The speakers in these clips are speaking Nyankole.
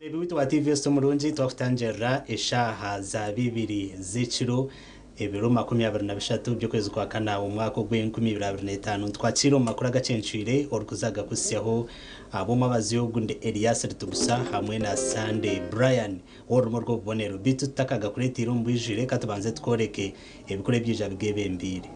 Mureebi waitu wa TVS omurungi, twakutangirira eshaaha za bibiri z'ekiro ebiro 23 by'okwezi kwa kana omwaka ogw'e 2025. Nitwakiira omu makuru agacencwire orikuza gakuhitsyaho ab'omwabazyo ogu ndi Elias Ritugusa hamwe na Sunday Brian w'orurimi orw'obubonero. Beitu tutakagakureeteire omu bwijwire, ka tubanze tukworeke ebikuru ebyija bigebembeire.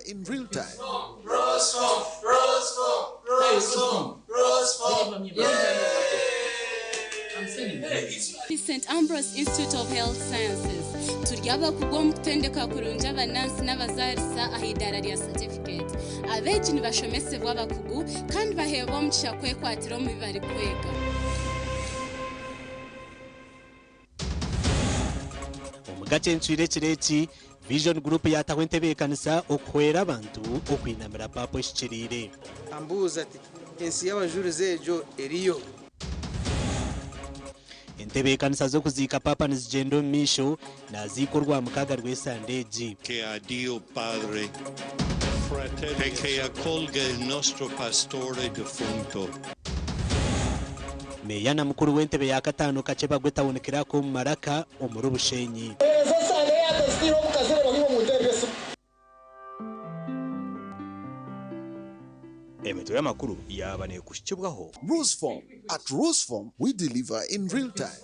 In real time. St Ambrose Institute of Health Sciences turi abakugu omu kutendeka kurungi abanansi n'abazaarisa aha idaara rya certificate. Abeegi nibashomesebwa abakugu kandi baheebwa omugisha kwekwatira omu bi barikwega. Omu gacencwire ekiro eki, Vision Group yaataho entebeekanisa okuhwera abantu okwinamira Paapa ohikiriire. Ambuuza ati, Ensi y'abajurizi egyo eriyo? Entebeekanisa z'okuziika Paapa nizigyenda omu maisho, naaziikwa Orwamukaaga rw'esande egi. Che a Dio Padre perché accolga il nostro pastore defunto. Meeya na mukuru w'entebe ya kataano Kakye Bagwe Town Clerk omu Maraka omuri Bushenyi. Oheereza esaano ei atazitiire omukazi reeba oihe omuntu eryo esimu. Emitwe y'amakuru yaaba neekuhikibwaho. Rusform. At Rusform, we deliver in real time.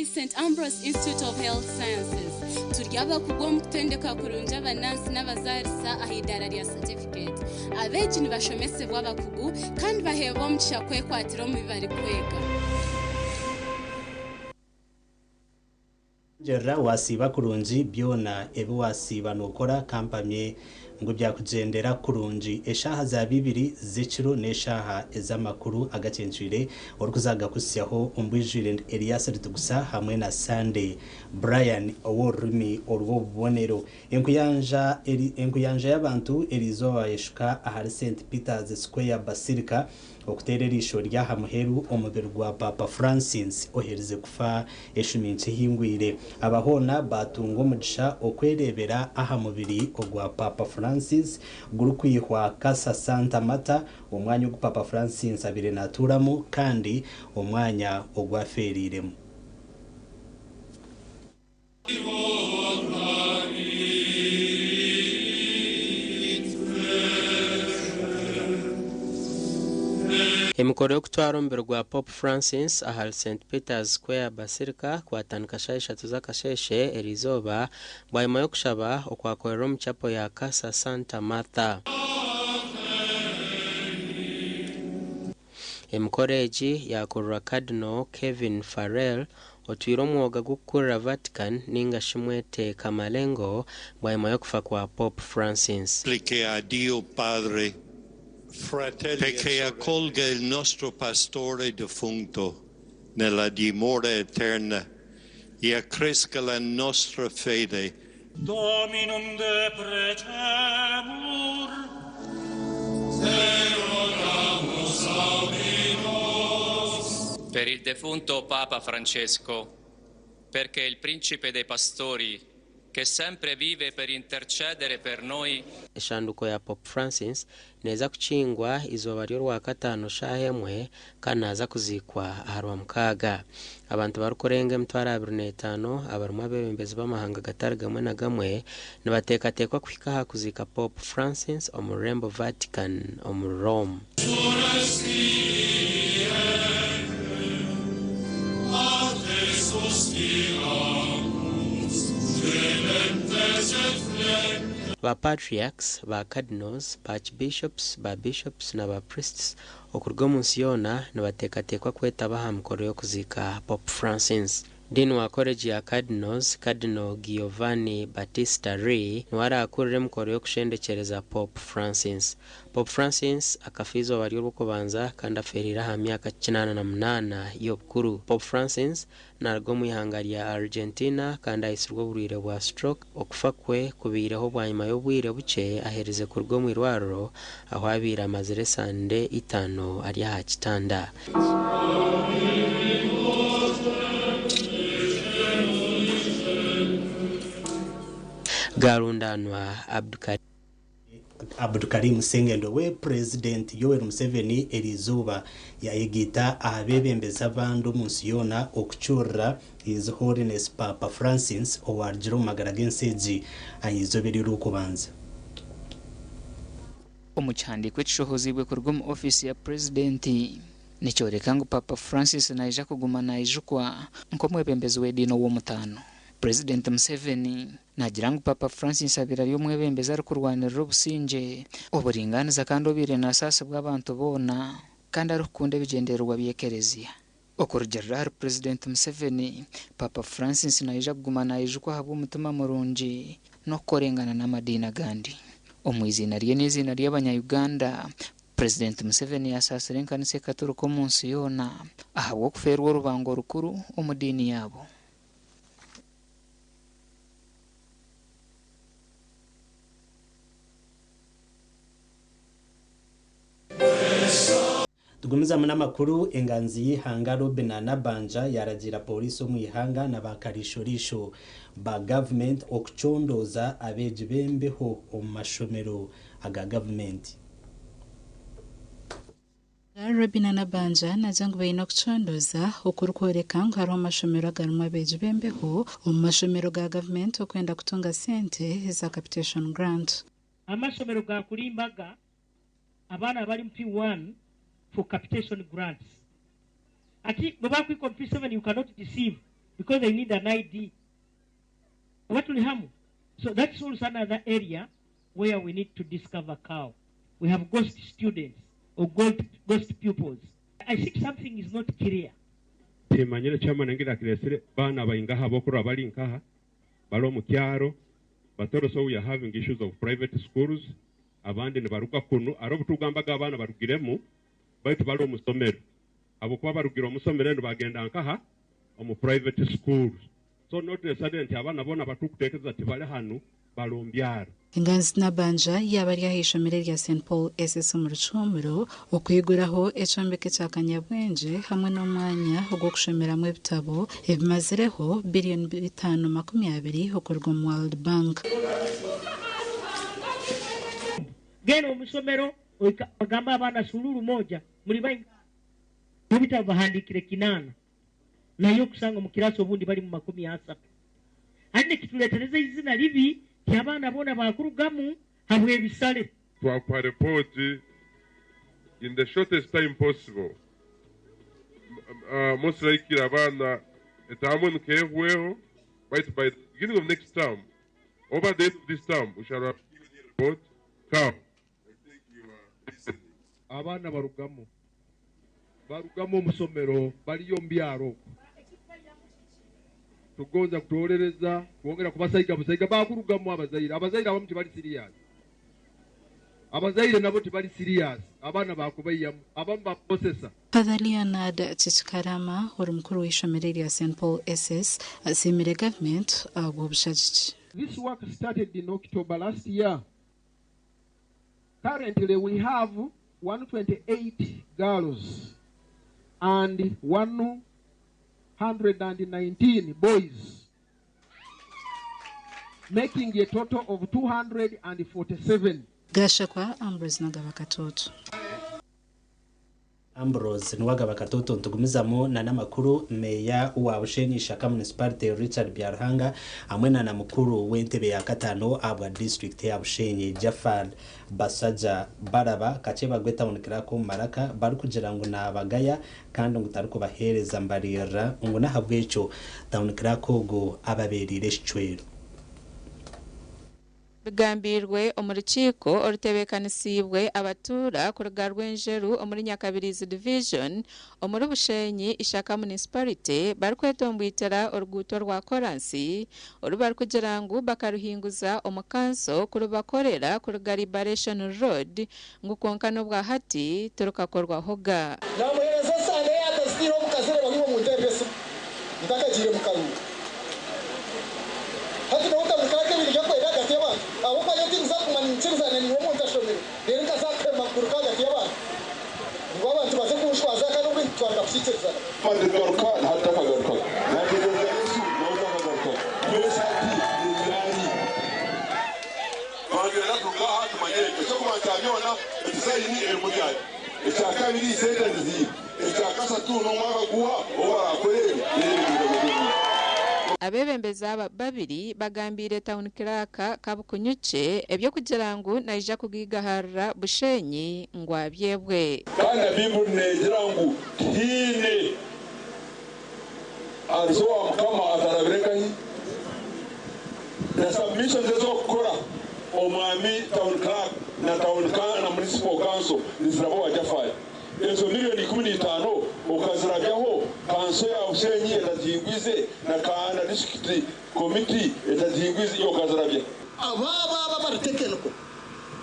St Ambrose Institute of Health Sciences turi abakugu omu kutendeka kurungi abanansi n'abazaarisa aha idaara rya certificate. Abeegi nibashomesebwa abakugu kandi baheebwa omugisha kwekwatira omu bi barikwega. Gerera wasiiba kurungi, byona ebi wasiiba nookora kampamye ngu byakugyendera kurungi. Eshaaha za 2 z'ekiro n'eshaaha ez'amakuru agacencwire orikuza gakuhitsyaho omu bwijwire Elias Ritugusa hamwe na Sunday Brian ow'orurimi orw'obubonero. Enkuyanja eri enkuyanja y'abantu eriizooba yeshuka ahari St Peter's Square Basilica okuteera eriisho ry'aha muheru omubiri gwa Paapa Francis oherize kufa eshumi nkye ehingwire. Aba hoona baatunga omugisha okwereebera aha mubiri ogwa Paapa Francis gurikwihwa Casa Santa Marta, omwanya ogu Paapa Francis abaire naatuuramu kandi omwanya ogu afeereiremu. Emikoro y'okutwara omubiri gwa Pope Francis ahari St Peter's Square Basilica kwatandika shaaha 3 z'akasheeshe eriizooba bwanyima y'okushaba okwakorerwa omu chapel ya Casa Santa Martha. Emikoro egi yakururwa Cardinal Kevin Farrell otwire omwoga gw'okukurira Vatican ninga shi mwete Camerlengo bwanyima y'okufa kwa Pope Francis. Supplica a Dio Padre perché accolga il nostro pastore defunto nella dimora eterna e accresca la nostra fede. Dominum deprecemur. Per il defunto Papa Francesco, perché il principe dei pastori, che sempre vive per intercedere per noi, Eshanduko ya Pope Francis neeza kukingwa izooba ry'Orwakataano shaaha 1 kandi naaza kuziikwa aha Rwamukaaga. Abantu barikurenga 25,000 abarimu abeebembezi b'amahanga gatari gamwe na gamwe nibateekateekwa kuhika aha kuziika Pope Francis omu rurembo Vatican omu Rome. Ba patriarchs, ba cardinals, ba archbishops, ba bishops na ba priests okuruga omu nsi yoona nibateekateekwa kwetaba aha mikoro y'okuziika Pope Francis. Dean wa College ya Cardinals, Cardinal Giovanni Battista Re, niwe araakurira emikoro y'okushendekyereza Pope Francis. Pope Francis akafa izooba ry'Orwokubanza kandi afeereire aha myaka 88 y'obukuru. Pope Francis naaruga omu ihanga rya Argentina kandi aitsirwe oburwaire bwa stroke. Okufa kwe kubaireho bwanyima y'obwire bukye aherize kuruga omu irwariro ahu abaire amazire esande 5 ari aha kitanda. Garundanwa Abdukarim Sengendo we President Yoweri Museveni eriizooba yayegaita aha beebembezi abandi omu nsi yoona okucurira His Holiness Paapa Francis owarugire omu magara g'ensi egi aha izooba ery'Orwokubanza. Omu kihandiiko ekishohoziibwe kuruga omu ofiisi ya Purezidenti, nikyoreka ngu Paapa Francis naija kuguma naijukwa nk'omwebembezi w'ediini ow'omutaano. Purezidenti Museveni naagira ngu Paapa Francis abaire ari omwebembezi arikurwanirira obusingye, oburingaaniza kandi obaire naasaasibwa abantu boona kandi arikukunda ebigyendererwa by'ekereziya. Okurugiirira ahari Purezidenti Museveni, Paapa Francis naija kuguma naijukwa ahabw'omutima murungi n'okukorengana n'amadiini agandi. Omu iziina rye n'eiziina ry'abanya-Uganda, Purezidenti Museveni yaasaasira enkanisa ekaturika omu nsi yoona ahabw'okufeerwa orubango rukuru omu diini yaabo. Tugumizamu n'amakuru, enganzi y'eihanga Robinah Nabbanja yaaragiira pooriisi omu ihanga na ba kariisho-riisho ba gavumenti okucondooza abeegi b'embeho omu mashomero aga gavumenti. Robinah Nabbanja naagira ngu baine okucondooza okurikworeka ngu hariho amashomero agarimu abeegi b'embeho omu mashomero ga gavumenti okwenda kutunga sente eza capitation grant. Amasomero ga kulimbaga abaana abali mu P1 for capitation grants. Ati bwe bakwika omu P7 you cannot deceive because they need an ID. Oba tuli hamu? So that's also another area where we need to discover cow. We have ghost students or ghost pupils. I think something is not clear. Timanyire chairman ngira akiresire baana baingaha bokurwa bali nkaha bali omu kyaro, but also we are having issues of private schools. Abandi nibaruga kunu ari obutugambaga abaana barugiremu baitu bali omu somero, ahabwokuba barugire omu somero nibagenda nkaha omu private schools. So not necessarily nti abaana boona batukuteekereza tibali hanu balombyaro. Enganzi Nabbanja yaaba ari aha ishomero erya St Paul SS omu Rucuumuro okwiguraho ekyombeko ekya Kanyabwengye hamwe n'omwanya ogw'okushomeramu ebitabo ebimazireho biliyoni bitaano makumi abiri okuruga omu World Bank. Genda omu isomero ogamba abaana sululu moja muri baingi mu bitabo bahandikire 8 nayo okusanga omu kirasi obundi bali mu 30. Ati nikituleetereza izina ribi ti abaana boona bakurugamu habw'ebisale. Twakuha report in the shortest time possible. Most likely abaana etamu nkehweho, but by the beginning of next term, over the end of this term, we shall have given the report. Come. I think you are listening. Abaana barugamu omusomero baliyo mbyaro tugonza kutolereza kwongera kubasaiga busaiga bakurugamu abazaire abamu tibali serious, abazaire nabo tibali serious, abaana bakubayiyamu abamu baprocessor. Father Leonard Chichikarama ori mukuru w'ishomero erya St Paul SS asiimire government ahabw'obushagiki. This work started in October last year. Currently we have 128 girls and 119 boys, making a total of 247. Gashakwa Ambrose Nagaba Katoto. Ambrose Niwagaba Katoto. Ntugumizamu na n'amakuru. Meya wa Bushenyi Ishaka Municipality Richard Byaruhanga hamwe na mukuru w'entebe ya katano abwa district ya Bushenyi Jafar Basaja Baraba kakye bagwe town clerk omu Maraka barikugira ngu nabagaya kandi ngu tarikubaheereza mbaririra, ngu n'ahabw'ekyo town clerk ogu ababeerire ekicwero. Bigambirwe omu rukiiko orutebeekanisiibwe abatuura kuruga Rwenjeru omuri Nyakabirizi Division omuri Bushenyi Ishaka Municipality barikwetombwitira oruguuto rwa koransi oru barikugira ngu bakaruhinguza omu kanso kurubakorera kuruga Liberation Road, ngu kwonka n'obwa hati turukakorwahoga. Namuheereza esaano eyakazitiire omukazire bari omu ntebe esimu ntakagiire mu karungu. Hati nawe utamukaka ebintu byakwenda hagati y'abantu ahabw'okuba nyowe tindiza kuguma ninkirizana niiwe omuntu ashomire reero nkaza kuhema kuruka hagati y'abantu ngu abantu baze kunshwaza kandi obwo nitutwarira kukikirizana. Garuka ntatakagaruka nategereza Yesu nawe utakagaruka mbese ati ni ryari? yoona edizayini erimu ryari. Ekyakabiri sente niziiha. Ekyakashatu n'omwaka guha obu baraakore ebyo reero ebintu bigagwe omu maisho. Abeebembezi aba babiri bagambiire Town Clerk Kabukunyukye eby'okugira ngu naija kugigaharira Bushenyi ngu abyebwe. Kandi na Baiburi neegira ngu tihaine ariza owa Mukama atarabire nkahi? Na submissions ez'okukora Omwami Town Clerk na Town na Municipal Council niziraba owa Jafari. Ezo milioni 15 okazirabyaho kanso ya Bushenyi etazihingwize na na district committee etazihingwize iwe okazirabya. Abo abo abo abari tekeniko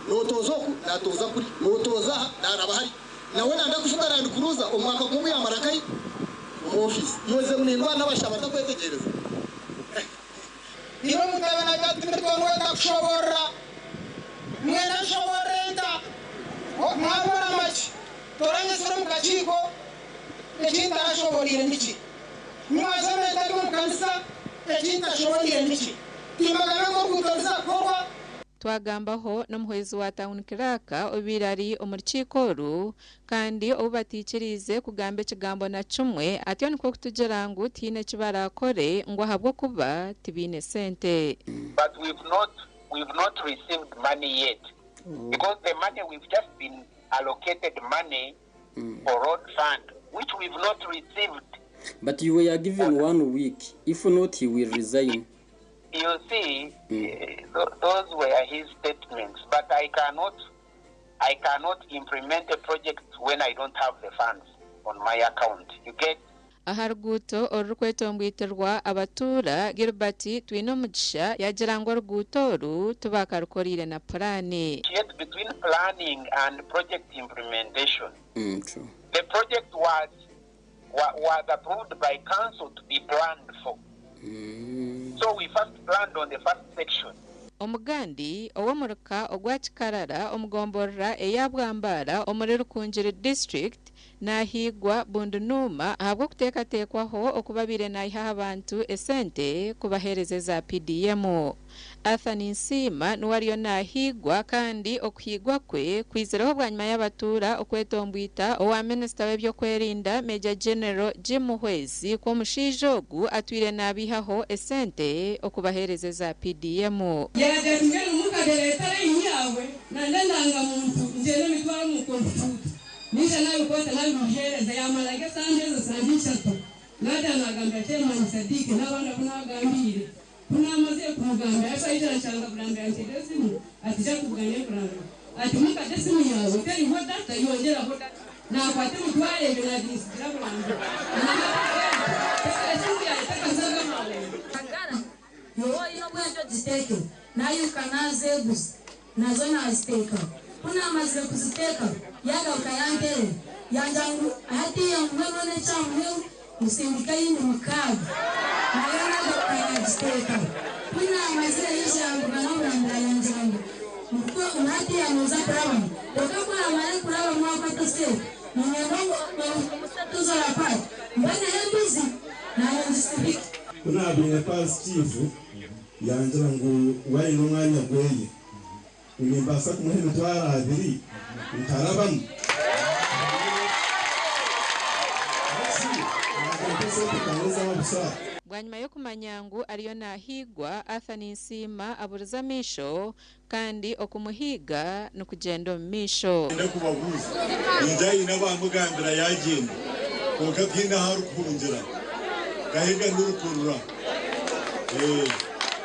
notooza oku natooza kuri notooza aha naraba hari nawe nanda kuvuga Land Cruiser omwaka gumwe yamara nkahi omu office iwe oze ngu nindwana nabashaho batakwetegyereza. Iwe Mugabe naagira ati Mitwe ntakushoboorora, mwena nshoboorore nta? Mwabona amaki? Toranyetsire omu kakiiko, eki ntarashoboreire niki? Nimwaza mwentari omu kanisa, eki ntashoboreire niki? Timbagabe ngu oruguuto ruza kukorwa. Twagambaho n'omuhwezi wa Town Clerk obaire ari omu rukiiko oru kandi ou bataikiriize kugamba ekigambo na kimwe atyo nikwo kutugira ngu tihaine eki baraakore ngu ahabw'okuba tibaine sente. But we've not we've not received money yet because the money we've just been allocated money for road fund which we've not received. But you were given one week. If not, he will resign. You see, those were his statements, but I cannot, I cannot implement a project when I don't have the funds on my account. You get? Aha ruguuto orurikwetombwitirwa abatuura, Gilbert Twinomugisha yaagira ngu oruguuto oru tibaakarukoreire na puraani. Yet between planning and project implementation, the project was was approved by council to be planned for. So we first planned on the first section. Omugandi ow'omuruka ogwa Kikarara omu gomborora eya Bwambara omuri Rukungiri District nahiigwa Bundunuuma ahabw'okuteekateekwaho okuba abaire naiha aha bantu esente kubaheereza eza PDM. Arthur Ninsiima niwe ariyo nahiigwa kandi okuhiigwa kwe kwizireho bwanyima y'abatuura okwetombwita owa minisita w'ebyokwerinda Major General Jim Muhwezi ku omushaija ogu atwire nabiihaho esente okubaheereza eza PDM. Yaagira ati, Mbwenu mukade reeta layini yaawe nanda endangamuntu ngyende mbitware omu komputuuta. Naija naabikwata naabimuheereza yaamara nk'esande ezo sande ishatu naataaha naagambira chairman Sadiq n'abandi abu naagambiire. Ku naamazire kumugambira yaashuba yaija yanshanga Burambi yanteerera esimu ati ija tubugane Burambi. Ati mukade esimu yaawe teriho data yongyeraho data. Naakwata emitwaro ebyo naagintsigira Burambi. Esimu yaawe tekazaga maani. Magara, Iwe oine obwengye ogiteeke. Nairuka naazeeguza, nazo naaziteeka. Ku naamazire kuziteeka, yaagaruka yanteerera, yangira ngu hatiiya mbwenu n'ekyamuheru ngu sindika eyindi mukaaga. Nayo naagaruka naagiteeka. Ku naamazire yaija yambugana oburambira yangira ngu hatiiya nooza kurabamu. Kwonka ku oraamare kurabamu wakwata sente, niinyenda ngu omusente ezi orakwata mboneho embuzi naanye ngisibike. Ku naabaire Parish Chief yangira ngu we aine omwanya gweye, ngu nimbaasa kumuha emitwaro abiri nkarabamu. Bwanyima y'okumanya ngu ariyo nahiigwa, Arthur Ninsiima aburize amaisho kandi okumuhiiga nikugyenda omu maisho. Niinyenda kubabuuza, Ninza haine abaamugambira yaagyenda, kwonka tihaine ahu arikuhungira. Kahiga n'orukurura.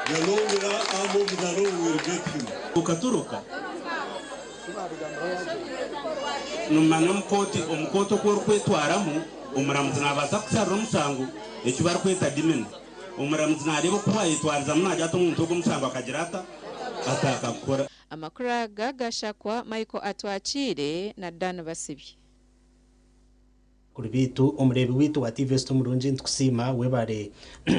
The longer arm of the law will get him. Okatoroka Nomanya omu kooti omu kooti oku orikwetwaramu, omuramuzi naabaasa kukusharira omushango, eki barikweta demeanour. Omuramuzi naareeba oku waayetwarizamu naagira ati omuntu ogu omushango akagira ata? Atakagukora. Amakuru aga gashakwa Michael Atwakiire na Dan Basibye. Kuri beitu omureebi waitu wa TV West omurungi nitukusiima webare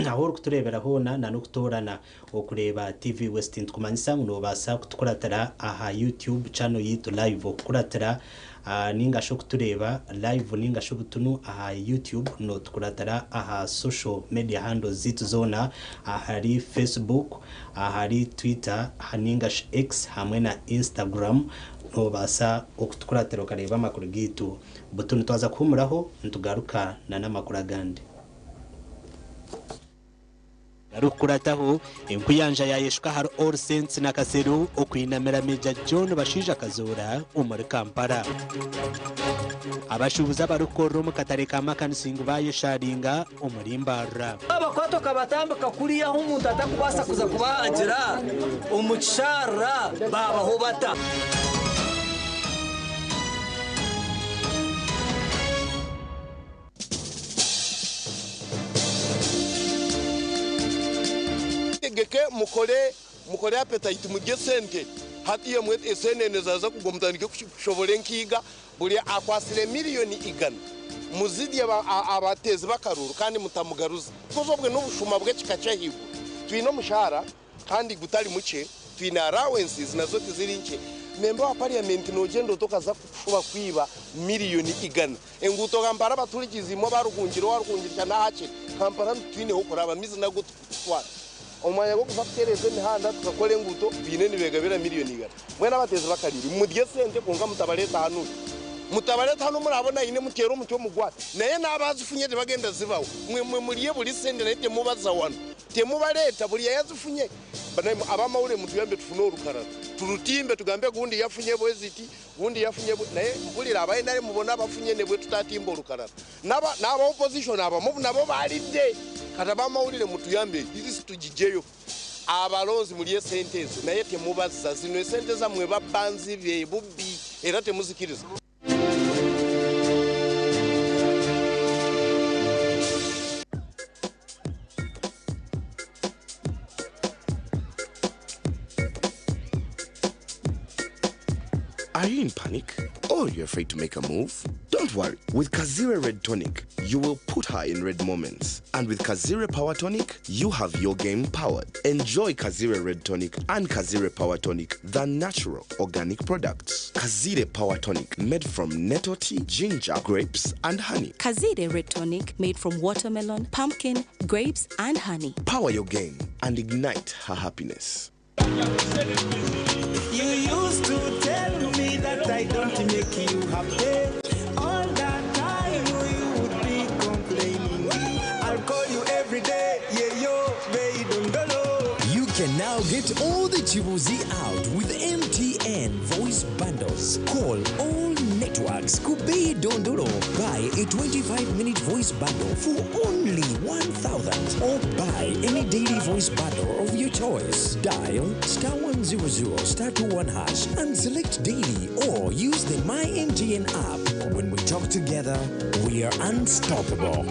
ahu orikutureebera hoona na n'okutoorana okureeba TV West. Nitukumanyisa ngu noobaasa kutukuratira aha YouTube channel yaitu live okukuratira Ninga shi okutureeba live ninga shi obutunu aha YouTube notukuratira aha social media handles zaitu zoona ahari Facebook, ahari Twitter ninga shi X hamwe na Instagram nobaasa okutukuratira okareeba amakuru gaitu. Butunu twaza kuhumuraho nitugaruka na n'amakuru agandi. Garikukurataho, enkuyanja yaayeshuka ahari All Saints Nakasero okwinamira Major John Bashaija Kazoora omuri Kampala. Abashuubuzi abarikukorera omu katare ka Makanising baayesharinga omuri Mbarara. Wabakwata okabatambika kuriya ahu omuntu atakubaasa kuza kubahagira omu kisharara baabaho bata? Mutegeke mukore mukore appetite murye esente hati imwe esenene zaza kugwa mutandike kushobora enkiga buri akwasire miriyoni igana muzirye abatezi bakaruru kandi mutamugaruza because obwe nobushuma bwekika kyahiguru twine omushahara kandi gutari mukye twine allowances nazo tiziri nkye Memba wa parliament nogyenda ota okaza kushuba kwiba miriyoni igana. Enguuto Kampala abaturikize imwe abaruhungire owaruhungirira nahakye Kampala titwine hokuraba amaizi nago tukutwara. Omu mwanya gwokuza kutereeza emihanda tukakora enguuto baine nibegabira miriyoni igana. Mbwenu abateezi bakariri murye sente kwonka mutabareeta hanu. Mutabareeta hanu murabona aine muteere omuti omugwate. Naye naaba azifunye tibagenda zibawa. Mwe murye buri sente naye temubaza wanu. Temubareeta buri ayazifunye. Banaimwe abamawulire mutuyambe tufune orukarara turutimbe tugambe gundi yafunye bweziti gundi yafunye bwe naye mpulira aba nrm bona bafunye nebwe tutatimba orukarara naba naba opposition abamu nabo balidde kati abamawulire mutuyambe list tugijeyo abalonzi mulye sente ezo naye temubazza zino esente zamwe babba nzibe bubbi era temuzikiriza. Are you in panic? Or you're afraid to make a move? Don't worry. With Kazire Red Tonic, you will put her in red moments. And with Kazire Power Tonic, you have your game powered. Enjoy Kazire Red Tonic and Kazire Power Tonic, the natural organic products. Kazire Power Tonic, made from nettle tea, ginger, grapes, and honey. Kazire Red Tonic, made from watermelon, pumpkin, grapes, and honey. Power your game and ignite her happiness. You used to tell me that I don't make you happy. All that time you would be complaining. I'll call you every day, yeah yo, baby, dondolo. You can now get all the Chibuzi out with MTN voice bundles. Call all networks Kubi Dondolo. Buy a 25-minute voice bundle for only 1,000 or buy any daily voice bundle of your choice. Dial star 100 star 21 hash and select daily or use the My MTN app. When we talk together, we are unstoppable.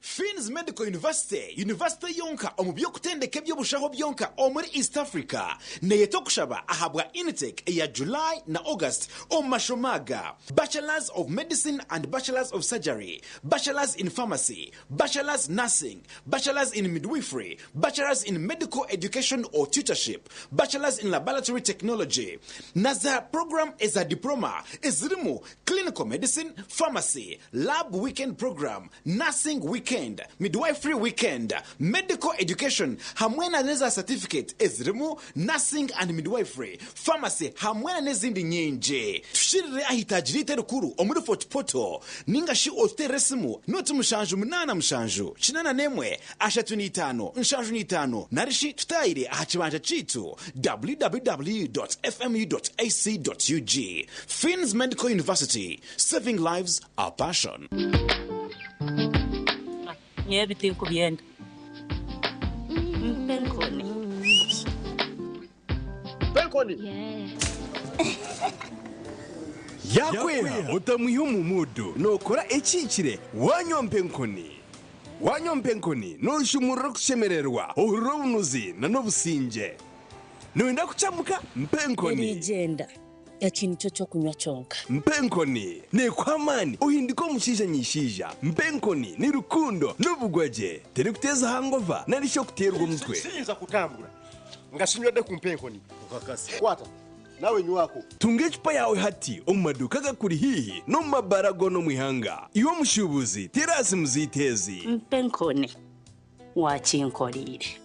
Finn's Medical University, yunivasite yonka omu by'okutendeka eby'obushaho byonka omuri East Africa, neeyeta okushaba ahabwa intake eya July na August omu mashomo aga, Bachelors of Medicine and Bachelors of Surgery, Bachelors in Pharmacy, Bachelors Nursing, Bachelors in Midwifery, Bachelors in Medical Education or Tutorship, Bachelors in Laboratory Technology, na za puroguraamu eza Diploma ezirimu Clinical Medicine, Pharmacy, Lab Weekend Program, Nursing Weekend, Midwifery Weekend, Medical Education hamwe na n'eza satifiketi ezirimu Nursing and Midwifery, Pharmacy hamwe na n'ezindi nyingi. Tushirire aha itaagi ryaitu erikuru omuri Fort Portal ninga shi otuteerere esimu noti 787 81 35 75 nari shi tutaayire aha kibanja kyaitu www.fmu.ac.ug. Finn's Medical University, Saving lives, our passion. Nyowe ebi tinkubyenda. Mpa enkoni. Mpa enkoni. Yaakweha otamwiha omu muudu, nookora ekihikire waanywa mpa enkoni. Waanywa mpa enkoni, nooshumurura okushemererwa, ohurira obunuzi n'obusingye. Nooyenda kukyamuka? Mpa enkoni. Eriigyenda. Eki nikyo ky'okunywa kyonka. Mpa enkoni. Neekuha amaani ohindike omushaija nyishaija. Mpa enkoni ni rukundo n'obugwagye. Terikuteeza hangova nari shi okuteerwa omutwe. Siyinza kutambula. Nga sinywedde ku mpenkoni. Kwata nawe nywako. Tunga ecupa yawe hati omu maduuka agakuri haihi n'omu mabaara goona omu ihanga. Iwe omushuubuzi teera simu zaitu ezi. Mpenkoni wakinkoreire.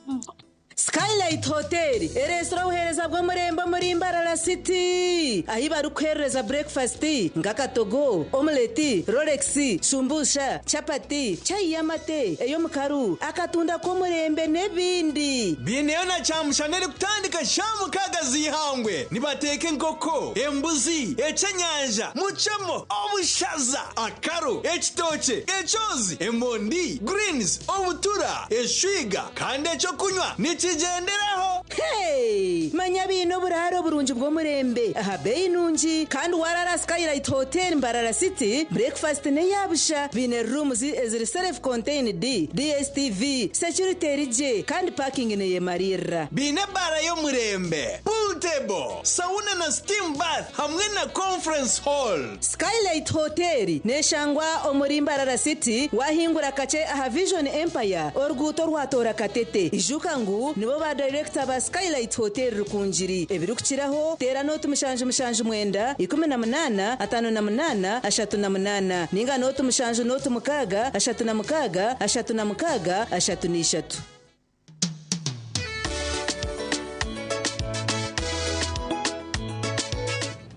Skylight Hotel ereetsire obuheereza bw'omurembe omuri Mbarara City ahi barikuheerereza breakfast nk'akatogo, omelette, rolex, shumbusha, chapati, chai y'amate, ey'omukaru, akatunda k'omurembe n'ebindi. Biineyo na kyamushana erikutandika shaaha mukaaga z'eihangwe. Nibateeka enkoko, embuzi, ekyenyanja, mucemo, obushaza, akaro, ekitookye, ekyozi, emondi, greens, obutura, eshwiga kandi ekyokunywa nikigyenderaho. Hey! Manya biine oburaaro burungi bw'omurembe aha beeyi nungi kandi warara Skylight Hotel Mbarara City, breakfast n'eya busha. Biine rooms eziri self contained, DSTV, security eri gye kandi parking neyemariirira. Biine ebaara y'omurembe, pool table, sauna na steam bath hamwe na conference hall. Skylight Hotel neshangwa omuri Mbarara City wahingura kakye aha Vision Empire oruguuto orwatoora Katete. Ijuka ngu nibo ba dayirekita ba Skylight Hotel Rukungiri. Ebirikukiraho teera nooti 779 18 58 38 ninga nooti 7 nooti 6 36 36 33.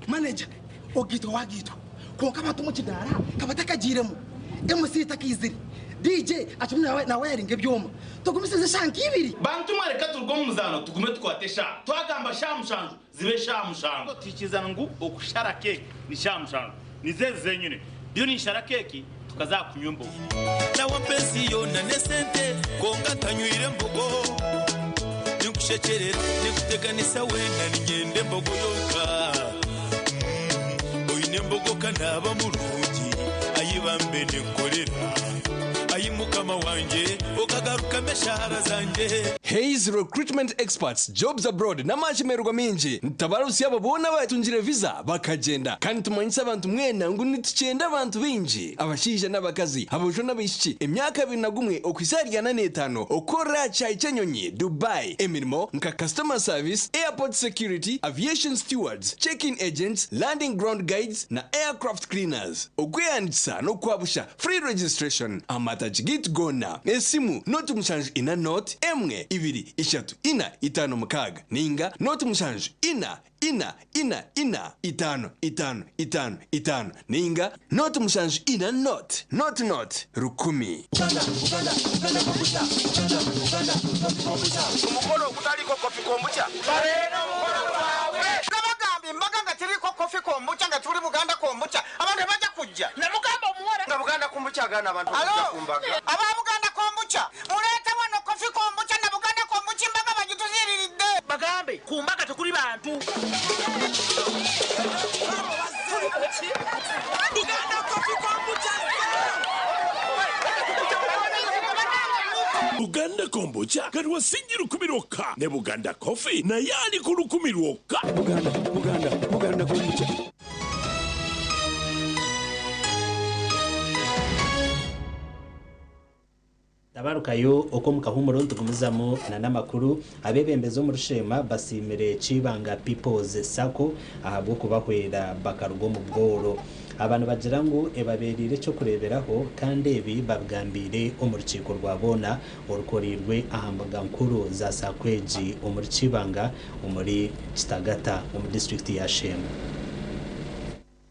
Manager, ogiitwa wagiitwa kwonka abantu omu kidaara kabatakagiiremu, MC takaizire, DJ akirimu nawayaringa ebyoma. Tugumisirize eshaaha nk'ibiri. Bantu mwe reka turuge omu muzaano tugume tukwate eshaaha. Twagamba shaaha mushanju zibe shaaha mushanju. Tuhikirizana ngu okushara keeki ni shaaha mushanju. Nizo ezi zenyine. Ndiyo ninshara keeki tukaza aha kunywa embogo. Nawe ampa ensi yoona n'esente, kwonka ntanywire mbogo. Ninkushekyerera, ninkuteganisa weena, niinyenda embogo yonka. Oine embogo ka naaba murungi, ai bambe ninkukorera. Ai Mukama wangye, okagarukamu eshaara zangye. Hays Recruitment Experts Jobs Abroad n'amashemererwa maingi nitutabarutsya abo boona abatungire visa bakagyenda kandi nitumanyisa abantu mwena ngu nitukyenda abantu baingi abashaija n'abakazi, aboojo n'abaishiki emyaka 21 okuhitsya ahari 45 okukorera aha kishaayi ky'enyonyi Dubai emirimo nka Customer Service, Airport Security, Aviation Stewards, Check-in Agents, Landing Ground Guides na Aircraft Cleaners. Okwehandiikisa n'okwabusha, Free registration, Amatagi gaitu goona, esimu, 0 7 4 0 1 2 3 4 5 6 ninga 0 7 4 4 4 4 5 5 5 5 ninga 0 7 4 0 0 0 1000. Omukoro ogutariiko kofi kombucha. Bareera omukoro gwawe. Nabagamba embaga nga teriiko kofi kombucha nga tuli Buganda kombucha abantu tebajja kujja. Namugamba omuwala. Nga Buganda kombucha agaana abantu Alo, okujja ku mbaga. Aba Buganda kombucha muleete wano kofi kombucha na Buganda kombucha embaga bagituziriridde. Bagambe ku mbaga tekuli bantu. Buganda kofi kombucha. Buganda kombucha kati wasingi 1000 lwokka ne Buganda coffee naye ali ku 1000 lwokka. Buganda, Buganda, Buganda kombucha. Tabarukayo okwo omu kahuumuro nitugumizamu n'amakuru. Abeebembezi omu Rusheema basiimire Kibanga People's Sacco ahabw'okubahwera bakaruga omu bworo. Aba nibagira ngu ebabeereire eky'okureeberaho kandi ebi babigambiire omu rukiiko rwa boona orukoreirwe aha mbuga nkuru za Sacco egi omuri Kibanga omuri Kitagata omu disiturikiti ya Sheema.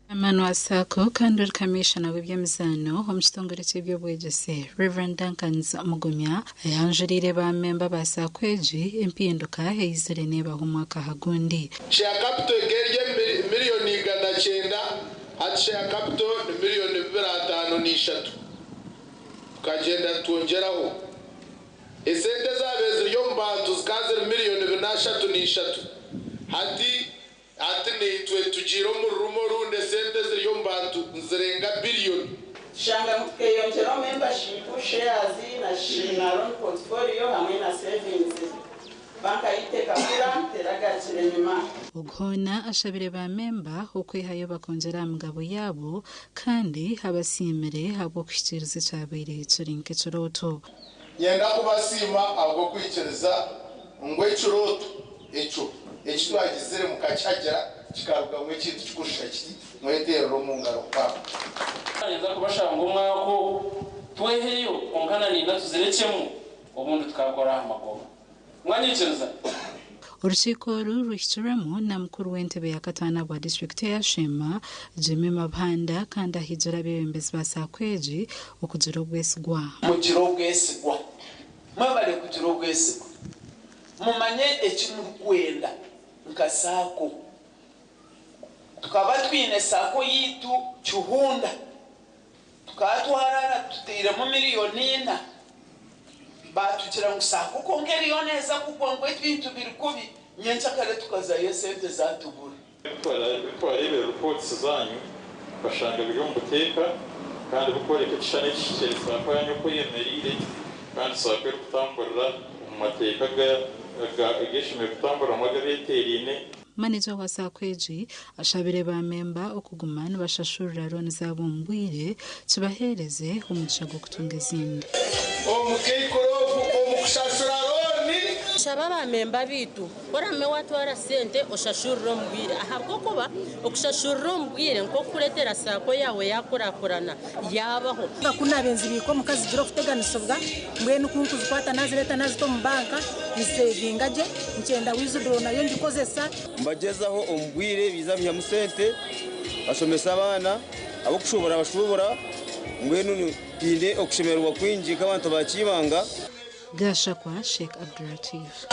Chairman wa Sacco kandi ori Kamiishana w'eby'emizaano omu kitongore ky'eby'obwegyese, Rev. Duncans Mugumya ayanjuriire ba memba ba Sacco egi empinduka eyizire neebaho omwaka aha gundi. Share capital ekaba eri miliyoni 900, hati share capital ni miliyoni 253. Tukagyenda nitwongyeraho. Esente ezaabaire ziri omu bantu zikaba ziri miliyoni 433. Hati hati naitwe tugiire omu rurimi orundi esente eziri omu bantu nizirenga biliyoni. Tushanga ngu tukeyongyeraho membership, shares na na loan portfolio hamwe na savings. Banka yaitu ekakura teragarukire enyima. Ogu hoona ashabire ba memba okwehayo bakongyera aha migabo yaabo kandi abasiimire ahabw'okuhikiiriza ekyabaire kiri nk'ekirooto. Nyenda kubasiima ahabw'okwikiriza ngu ekirooto Ekyo eki twagizire mukakihagira kikarugamu ekintu kikushusha kiti, mweteerere omu ngaro mpango. Ninza kubashaba ngu omwaka ogu tweheyo kwonka na nina tuzirekyemu obundi tukakora aha magoba. Mwanyikiriza? Orukiiko oru ruhikirwemu na mukuru w'entebe ya kataano ahabwa disiturikiti eya Sheema, Jimmy Mabhanda kandi ahigire abeebembezi ba SACCO egi okugira obwesigwa. Mugire obwesigwa. Mwebare kugira obwesigwa. Mumanye eki murikwenda nka SACCO. Tukaba twine SACCO yaitu Kihunda. Tukaba twarara tutairemu miriyoni ina. Baatugira ngu SACCO kwonka eriyo neeza kugwa ngu ebintu biri kubi. Nyenkyakare tukazayo esente zaatubura. Ku twareebire ripootisi zaanyu, tukashanga biri omu buteeka kandi birikworeka ekishushani ekihikire SACCO yaanyu oku eyemereire kandi SACCO erikutamburira omu mateeka agu eshemereire kutamburiramu agabeeteeraine. Maneja wa SACCO egi ashabire ba memba okuguma nibashashurira looni zaabo omu bwire kibaheereze omugisha gw'okutunga ezindi. Omukaikuru ogu omu kushashura looni. Nshaba abamemba baitu orame watwara sente oshashurire omu bwire ahabw'okuba okushashurira omu bwire nk'okukureetera saako yaawe yaakurakurana yaabaho. Ku naabaire nzibiika omuka zigira okuteganisibwa, mbwenu ku nkuzikwata naazireeta naazita omu banka nziseevinga gye, nkyenda wizidoro nayo ngikozesa. Nibagyezaho omu bwire baija baihamu sente bashomesa abaana, ab'okushuubura bashuubura, mbwenu twine okushemererwa kwingi nk'abantu ba Kiibanga. Gashakwa Sheikh Abduratif.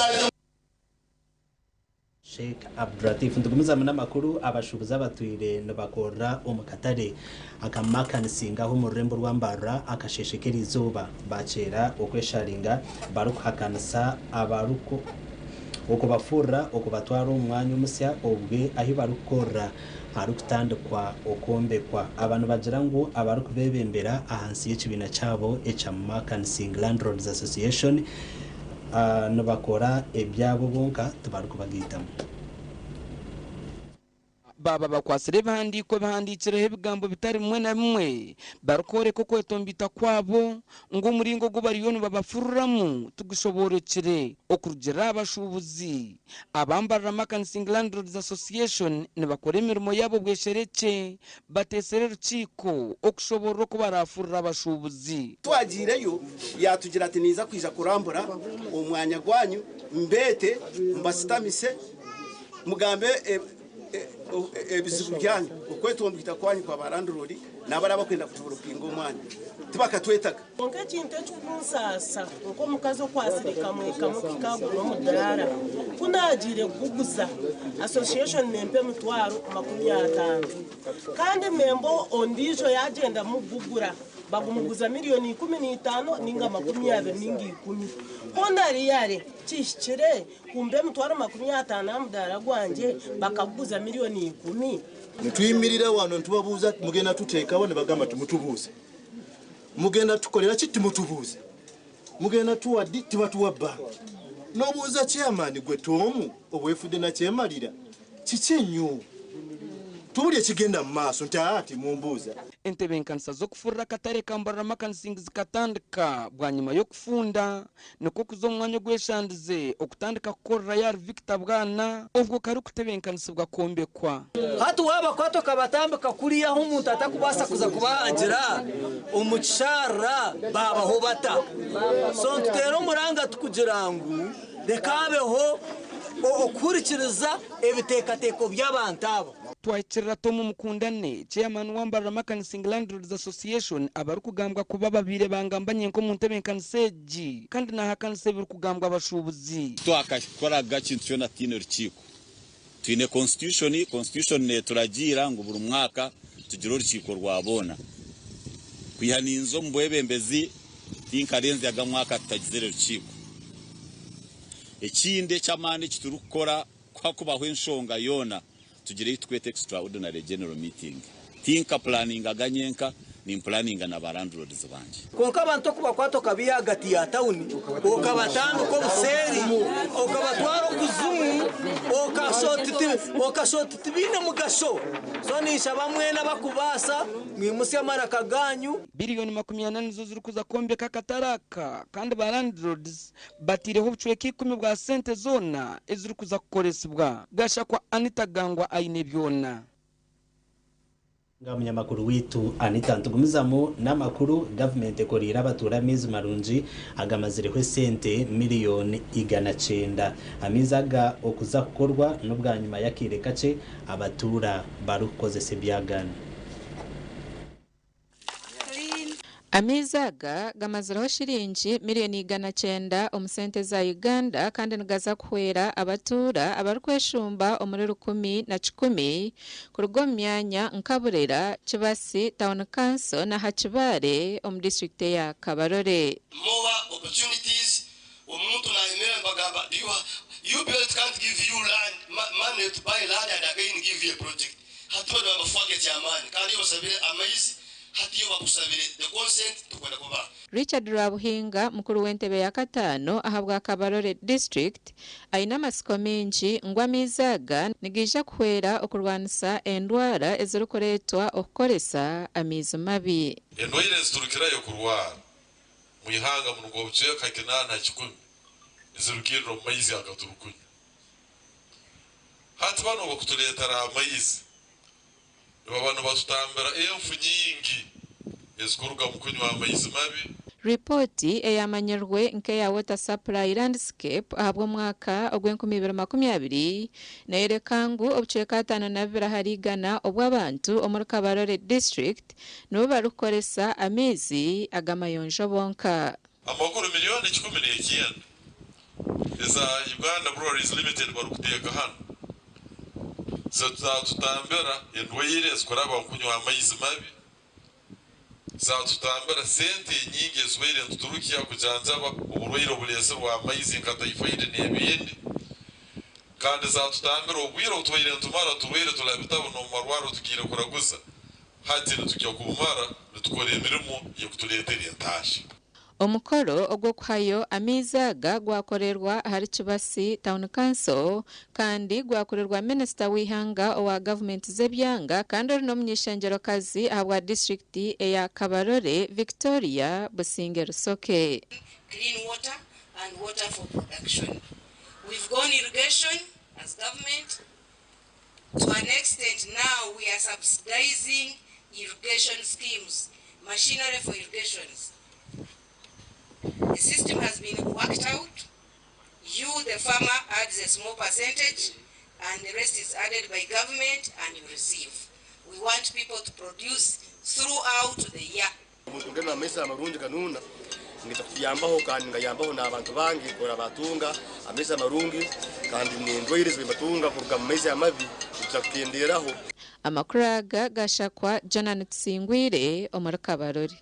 Sheikh Abduratif Nitugumizamu n'amakuru abashuubuzi abatwire nibakorera omu katare aka Makanisinga omu rurembo rwa Mbarara akasheeshe k'eriizooba bakyeera okwesharinga barikuhakanisa abariku okubafurira okubatwara omu mwanya omusya obwe ahi barikukorera harikutandikwa okwombekwa. Aba nibagira ngu abarikubeebembera ahansi y'ekibiina kyabo ekya Makansing Landlords Association nibakora ebyabo bonka tibarikubagaitamu. Baaba bakwatsire ebihandiiko ebihandiikireho ebigambo bitari bimwe na bimwe barikworeka okwetomboita kwabo ngu omuringo ogu bariyo nibabafururamu tigushoboorokire. Okurugiirira aha bashuubuzi, aba Mbarara Makansing Landlords Association nibakora emirimo yaabo bwesherekye bateetsire orukiiko okushoboorora oku baraafurure abashuubuzi. Twagiireyo yaatugira ati ninza kwija kurambura omwanya gwanyu mbeete mbasitamise mugambe ebizibu byanyu, okwetomboita kwanyu kwa ba landlord nabari abakwenda kudevelopinga omwanya tibakatwetaga. Kwonka ekintu ekirikunsaasa nk'omukazi okwatsire kamwe kamwe kikagura omudaara, ku naagiire kuguguza, association neempa emitwaro 50 kandi memba ondiijo yaagyendamu kugugura bagumuguza miriyoni 15 nainga 20 nainga 10. Hoona riyare kihikire kumpa emitwaro 50 aha mudaara gwangye bakaguguza miriyoni 10? Nituyimirira wano nitubabuuza mugenda tuteekawa nibagamba timutubuuze. Mugenda tukolera ki timutubuuze. Mugenda tuwa ddi tibatuwa bbanga. N'obuuza chairman gwe Tom obwefudde nakyemalira kiki ennyo? Tubulye ekigenda mu maaso nti aa timumbuuza. Entebeekanisa z'okufurira akatare ka Mbarara Makansing zikatandika bwanyima y'okufunda nikwo kuza omu mwanya ogweshandize okutandika kukorerayo ahari Victor Bwana obwo karikutebeekanisibwa kwombekwa. Hati waabakwata okabatambika kuriya ahu omuntu atakubaasa kuza kubahagira omu kisharara baabaho bata? So nituteera omuranga tukugira ngu reka habeho okuhurikiriza ebiteekateeko by'abantu aba. Twahikirira Tom Mukundane, Chairman wa Mbarara Makansing Landlords Association abarikugambwa kuba babaire bangamba nyenka omu ntebeekanisa egi kandi naahakanisa ebirikugambwa abashuubuzi. Titwakakoraga kintu kyona tutaine rukiiko. Twine constitution, constitution neturagiira ngu buri mwaka tugire orukiiko rwa boona. Kwiha ninza omu bwebembezi tinkarenzyaga mwaka tutagizire rukiiko. Ekindi eky'amaani eki turikukora ku hakubaho enshonga yoona, tugira ei turikweta extraordinary general meeting. Tinkapulaningaga nyenka, Nimpulaninga na ba landlords bangye. Kwonka abantu okubakwata okabaiha ahagati ya tauni, okabatambika obuseeri, okabatwara okuzimu, okashusha oti tibaine mugasho. So ninshaba mwena abakubaasa mwimutsye amaraka gaanyu. Biriyoni 40 nizo zirikuza kwombeka akatare aka kandi ba landlords bataireho obucweka ikumi bwa sente zoona ezirikuza kukoresibwa. Gashakwa Anita Gangwa aine byona. Nga munyamakuru waitu Anita nitugumizamu n'amakuru, gavumenti ekoreire abatuura amaizi marungi agamazireho esente miriyoni 900. Amaizi aga okuza kukorwa n'obwanyima y'akaire kakye abatuura barikukozesa ebyagaana. Amaizi aga gamazireho shiringi miriyoni 900 omu sente za Uganda kandi nigaza kuhwera abatuura abarikweshumba omuri 1100 kuruga omu myanya nka Burera, Kibasi Town Council na Hakibare omu disiturikiti eya Kabarole. More opportunities omuntu nayemerera nibagamba do you you built can't give you land money to buy land and again give you a project hati bo nibabafuaka ekyamaani kandi iyo osabire amaizi hati iyo bakusabire the consent tukwenda kubaha. Richard Rwabuhinga mukuru w'entebe ya kataano ahabwa Kabarole District aine amatsiko maingi ngu amaizi aga nigaija kuhwera okurwanisa endwara ezirikureetwa okukoresa amaizi mabi. Endwaire eziturukirayo kurwara omu ihanga muno obucweka 80 nizirukirira omu maizi aga turikunywa. Hati banu bakutureetera amaizi nibaba nibatutambira enfu nyingi ezikuruga mu kunywa amaizi mabi. Ripooti eyamanyirwe nk'eya Water Supply Landscape ahabw'omwaka ogw'enkumi ibiri makumi abiri neyoreka ngu obucweka 52 ahari igana obw'abantu omuri Kabarole District nibo barikukoresa amaizi ag'amayonjo bonka. Amakuru miriyoni 109 eza Uganda Breweries Limited barikuteeka hanu zatutambira endwaire ezikuraba omu kunywa amaizi mabi, zatutambira sente nyingi ezibaire nituturukya kujanjaba oburwaire obureesirwe amaizi nka typhoid n'ebindi, kandi zatutambira obwire obu tubaire nitumara turwaire turabitabo n'omu marwariro tugiire kuraguza, hati nitukya kubumara nitukora emirimo y'okutureetera entaasha. Omukoro ogw'okuhayo amaizi aga gwakorerwa ahari Kibasi Town Council kandi gwakurirwa minisita w'eihanga owa gavumenti z'ebyanga kandi ori n'omuny'eishengyerokazi ahabwa disiturikiti eya Kabarole Victoria Businge Rusoke. Clean water and water for production. We've gone irrigation as government. To an extent now we are subsidizing irrigation schemes, machinery for irrigations. The system has been worked out. You, the farmer, adds a small percentage and the rest is added by government and you receive. We want people to produce throughout the year. Omuntu amaizi amarungi ganuna ngiza kutuyambaho kandi ngayambaho n'abantu bange kora batunga amaizi amarungi kandi n'endwaire zibatunga kuruga mu maizi amabi tuza kukenderaho. Amakuru aga gashakwa Jonan Tusingwire omuri Kabarole.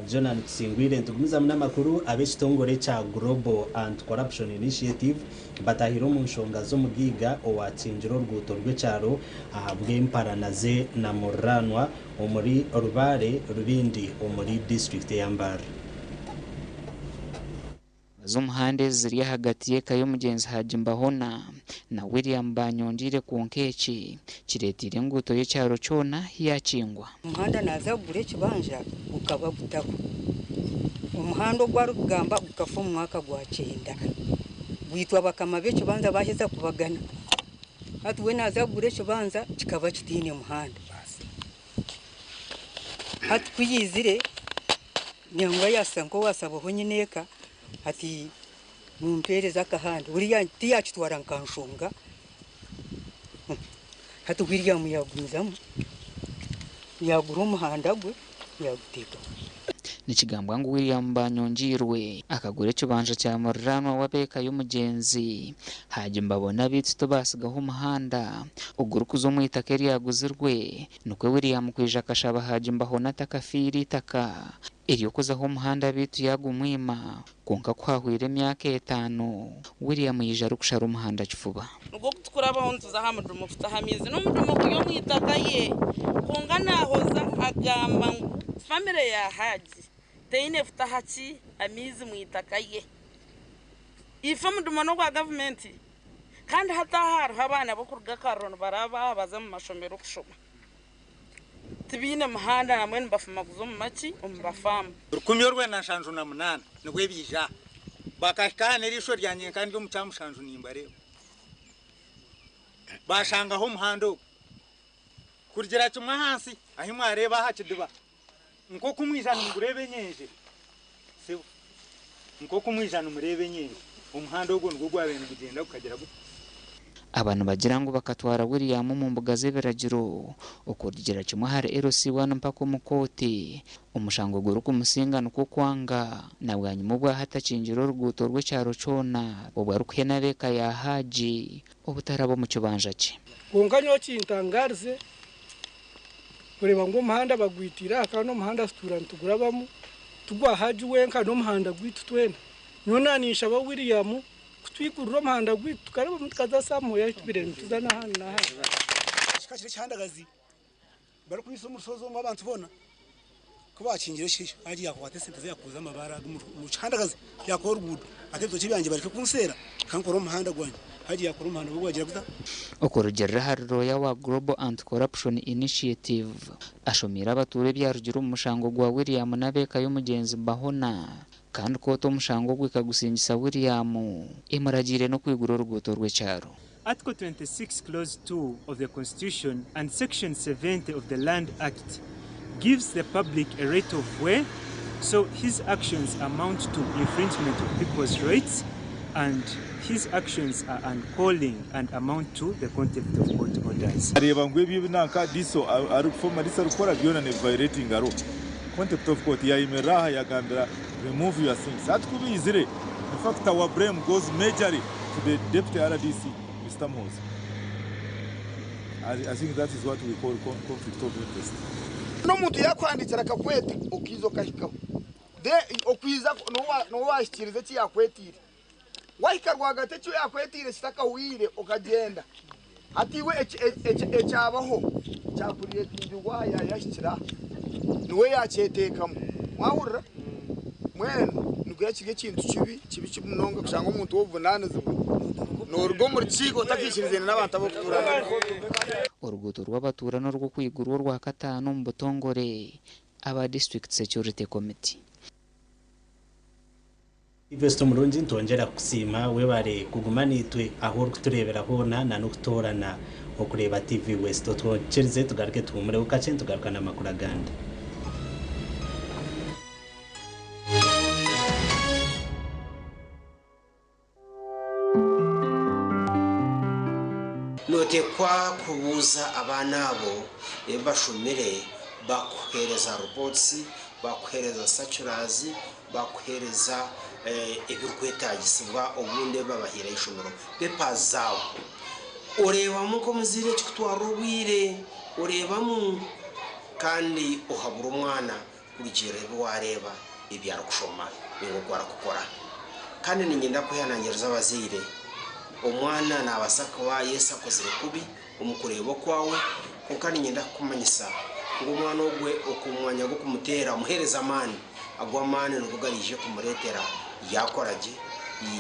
Jonan Tusingwire. Nitugumizamu n'amakuru. Ab'ekitongore kya Global Anti-Corruption Initiative batahire omu nshonga z'omugiiga owatsingira oruguuto rw'ekyaro ahabw'emparana ze na murranwa omuri Rubare Rubindi omuri disitulikiti ya Mbarara. Z'omuhanda ezi ziri ahagati y'eka y'omugyenzi Haji Mbahona na William Banyongire, kwonka eki kireeteire enguuto y'ekyaro kyona yakingwa. Omuhanda naza kugura ekibanja gukaba gutaho. Omuhanda ogu arikugamba gukafa omu mwaka gwa 90, gwitwa bakama b'ekibanja baheza kubagana. Hati we naza kugura ekibanja kikaba kitiine muhanda. Hati kuyizire nyangwa yasa nk'owasabaho nyine eka ati mumpereza akahanda, uriya tiyakitwara nka nshonga. Hati William yagumizamu yagura omuhanda gwe yaguteekaho. Nikigambwa ngu William Banyongirwe akagura ekibanja kya muriranwa w'ab'eka y'omugyenzi Haji Mbabona, beitu tibasigaho omuhanda ogurikuza omu itaka eryaguzirwe. Nikwo William kwija akashaba Haji Mbahona atakafiire itaka eryokuzaho omuhanda, beitu yagumwima. Kwonka kuhahwire emyaka 5, William yija arikushara omuhanda kifuba. Nigwo tukurabaho nituza aha mudumu kutaha amaizi n'omudumu guri omu itaka ye, kwonka nahoza. Kugamba ngu famire ya Haji teine kutaha ki amaizi mu itaka ye. Ife omudimo n'ogwa gavumenti kandi hati aha hariho abaana b'okuruga Karro nibaraba aha baza omu mashomero kushoma. Tibaine muhanda namwe nibafuma kuza omu maki omu bafaamu. 1978 nibwo ebiija aha. Bakahika aha n'eriisho ryangye nka ndi omu kyamushanju nimbareeba. Baashangaho omuhanda ogu. Kurugira kimwe ahansi ahi mwareeba aha kidiba, nk'oku mwija nimugureeba enyenje, sebo, nk'oku mwija nimureeba enyenje, omuhanda ogwo nigwo gwabaire nigugyenda gukagira guta. Aba nibagira ngu bakatwara William omu mbuga z'ebiragiro okurugira kimwe ahari LC1 mpaka omu kooti. Omushango gurikumusinga nikwo kwanga na bwanyima obu aha atakingire oruguuto rw'ekyaro kyona obwo arikuhe n'ab'eka ya Haji obutaraba omu kibanja kye. Kwonka nyowe kintangarize kureeba ngu omuhanda bagwitiire aha kandi omuhanda tutuura nitugurabamu tigwa Haji wenka n'omuhanda gwaitu twena. Nyowe naninshaba William kutwigurira omuhanda gwaitu tukarabamu tukaza Samoya ahu tubaire nituza n'ahandi n'ahandi. Kikaba kiri ekihandagazi barikumisa omu rushozi omu abantu boona ku baakingire shi Haji yaakwata esente ze yaakuuza amabaare ago omu kihandagazi yaakora oruguudo ati ebitookye byangye bareke kunseera reka nkore omuhanda gwangye. Haji yaakora omuhanda gwe gwagira guta? Okurugiirira ahari rooya wa Global Anti-Corruption Initiative, ashomiire abatuura ebyarugire omu mushango gwa William n'ab'eka y'omugyenzi Bahona kandi kooti omushango ogu ekagusingisa William emuragiire n'okwigura oruguuto rw'ekyaro. Article 26 clause 2 of the Constitution and section 70 of the Land Act gives the public a right of way, so his actions amount to infringement of people's rights and his actions are uncalling and amount to the contempt of court orders. Areeba ngu ebi ebi nanka DISO ari former DISO arikukora byona nibiviolatinga law. Contempt of court yayemerera aha yagambira remove your things. Hati ku biizire in fact our blame goes majorly to the deputy RDC Mister Muhoozi. I, I think that is what we call conflict of interest. N'omuntu yakuhandikira akakweta okaiza okahikaho then okwiza niwe wahikiriza eki yakwetiire. Wahika rwagati eki yakwetiire kitakahwire okagyenda hati iwe ekyabaho kyakuriretingirwa aha yayahikira aha niwe yakyeteekamu. Mwahurira? Mbwenu nikwo kiri ekintu kibi kibi kibi munonga kushanga omuntu w'obuvunanizibwa noruga omu rukiiko otakaikirizene n'abantu abu orikutuura nabo. Oruguuto rw'abatuura n'orw'okwigurwa orwakataano omu butongore aba District Security Committee. Yvest Omurungi nitwongyera kukusiima webare kuguma naitwe ahu orikutureebera hoona na n'okutoorana okureeba TV West. Otwikirize tugaruke tuhumureho kakye nitugaruka n'amakuru agandi. Noteekwa kubuuza abaana abo ebi bashomire, bakuheereza reports, bakuheereza circulars, bakuheereza ebirikwetaagisibwa obundi ebi babahaire ah'eishomero, papers zaabo. Oreebamu nk'omuzaire ekikutwarira obwire, oreebamu kandi ohabura omwana kurugiirira ebi waareeba ebi arikushoma ninga oku arikukora. Kandi niinyenda kwehanangiriza abazaire, omwana naabaasa kuba yes akozire kubi omu kureeba okwawe, kwonka niinyenda kukumanyisa ngu omwana ogwe omu mwanya gw'okumuteera omuheereze amaani, ago amaani nigo garaije kumureetera yaakora gye,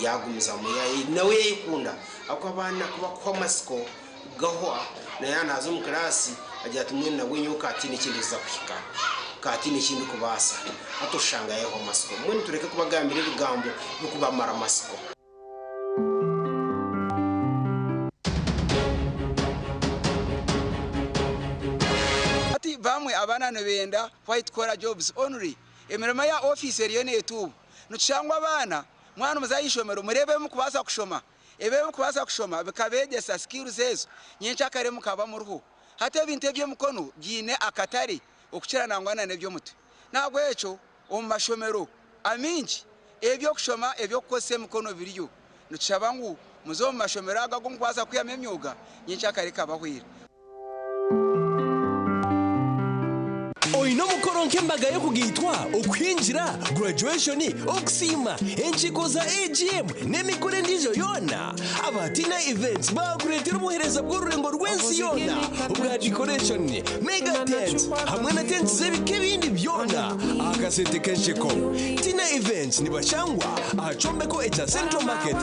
yaagumizamu nawe yaayekunda ahabw'okuba abaana ku bakuhwa amatsiko gahwa, na yaaba naaza omu kiraasi agira ati mbwenu nabwe nyowe ka tihaine eki ndikuza kuhika, ka tihaine eki ndikubaasa. Hati oshanga yaahwa amatsiko. Mbwenu tureke kubagambira ebigambo birikubamara amatsiko. Hati bamwe abaana nibenda white collar jobs only, emirimo eya ofiisi eriyo netuuba. Nikishusha ngu abaana mwaba nimuza aha ishomero mureebe ebi murikubaasa kushoma. Ebi ebirikubaasa kushoma bikabeegyesa skills ezo, nyenkyakare mukaba muriho. Hati ebintu eby'emikono biine akatare okukira nangwa na n'eby'omutwe. N'ahabw'ekyo omu mashomero amaingi eby'okushoma eby'okukozesa emikono biriyo. Nitushaba ngu muze omu mashomero ago agu murikubaasa kwihamu emyoga nyenkyakare ekabahwera. Oine omukoro? Emikoro nk'embaga y'okugaitwa, okuhingira, graduation, okusiima, enkiiko za AGM n'emikoro endiijo yoona, aba Tina Events baakureetera obuheereza bw'orurengo rw'ensi yoona obwa decoration, mega tents hamwe na tents z'ebika ebindi byona aha kasente k'ensheko. Tina Events nibashangwa aha kyombeko ekya Central Market,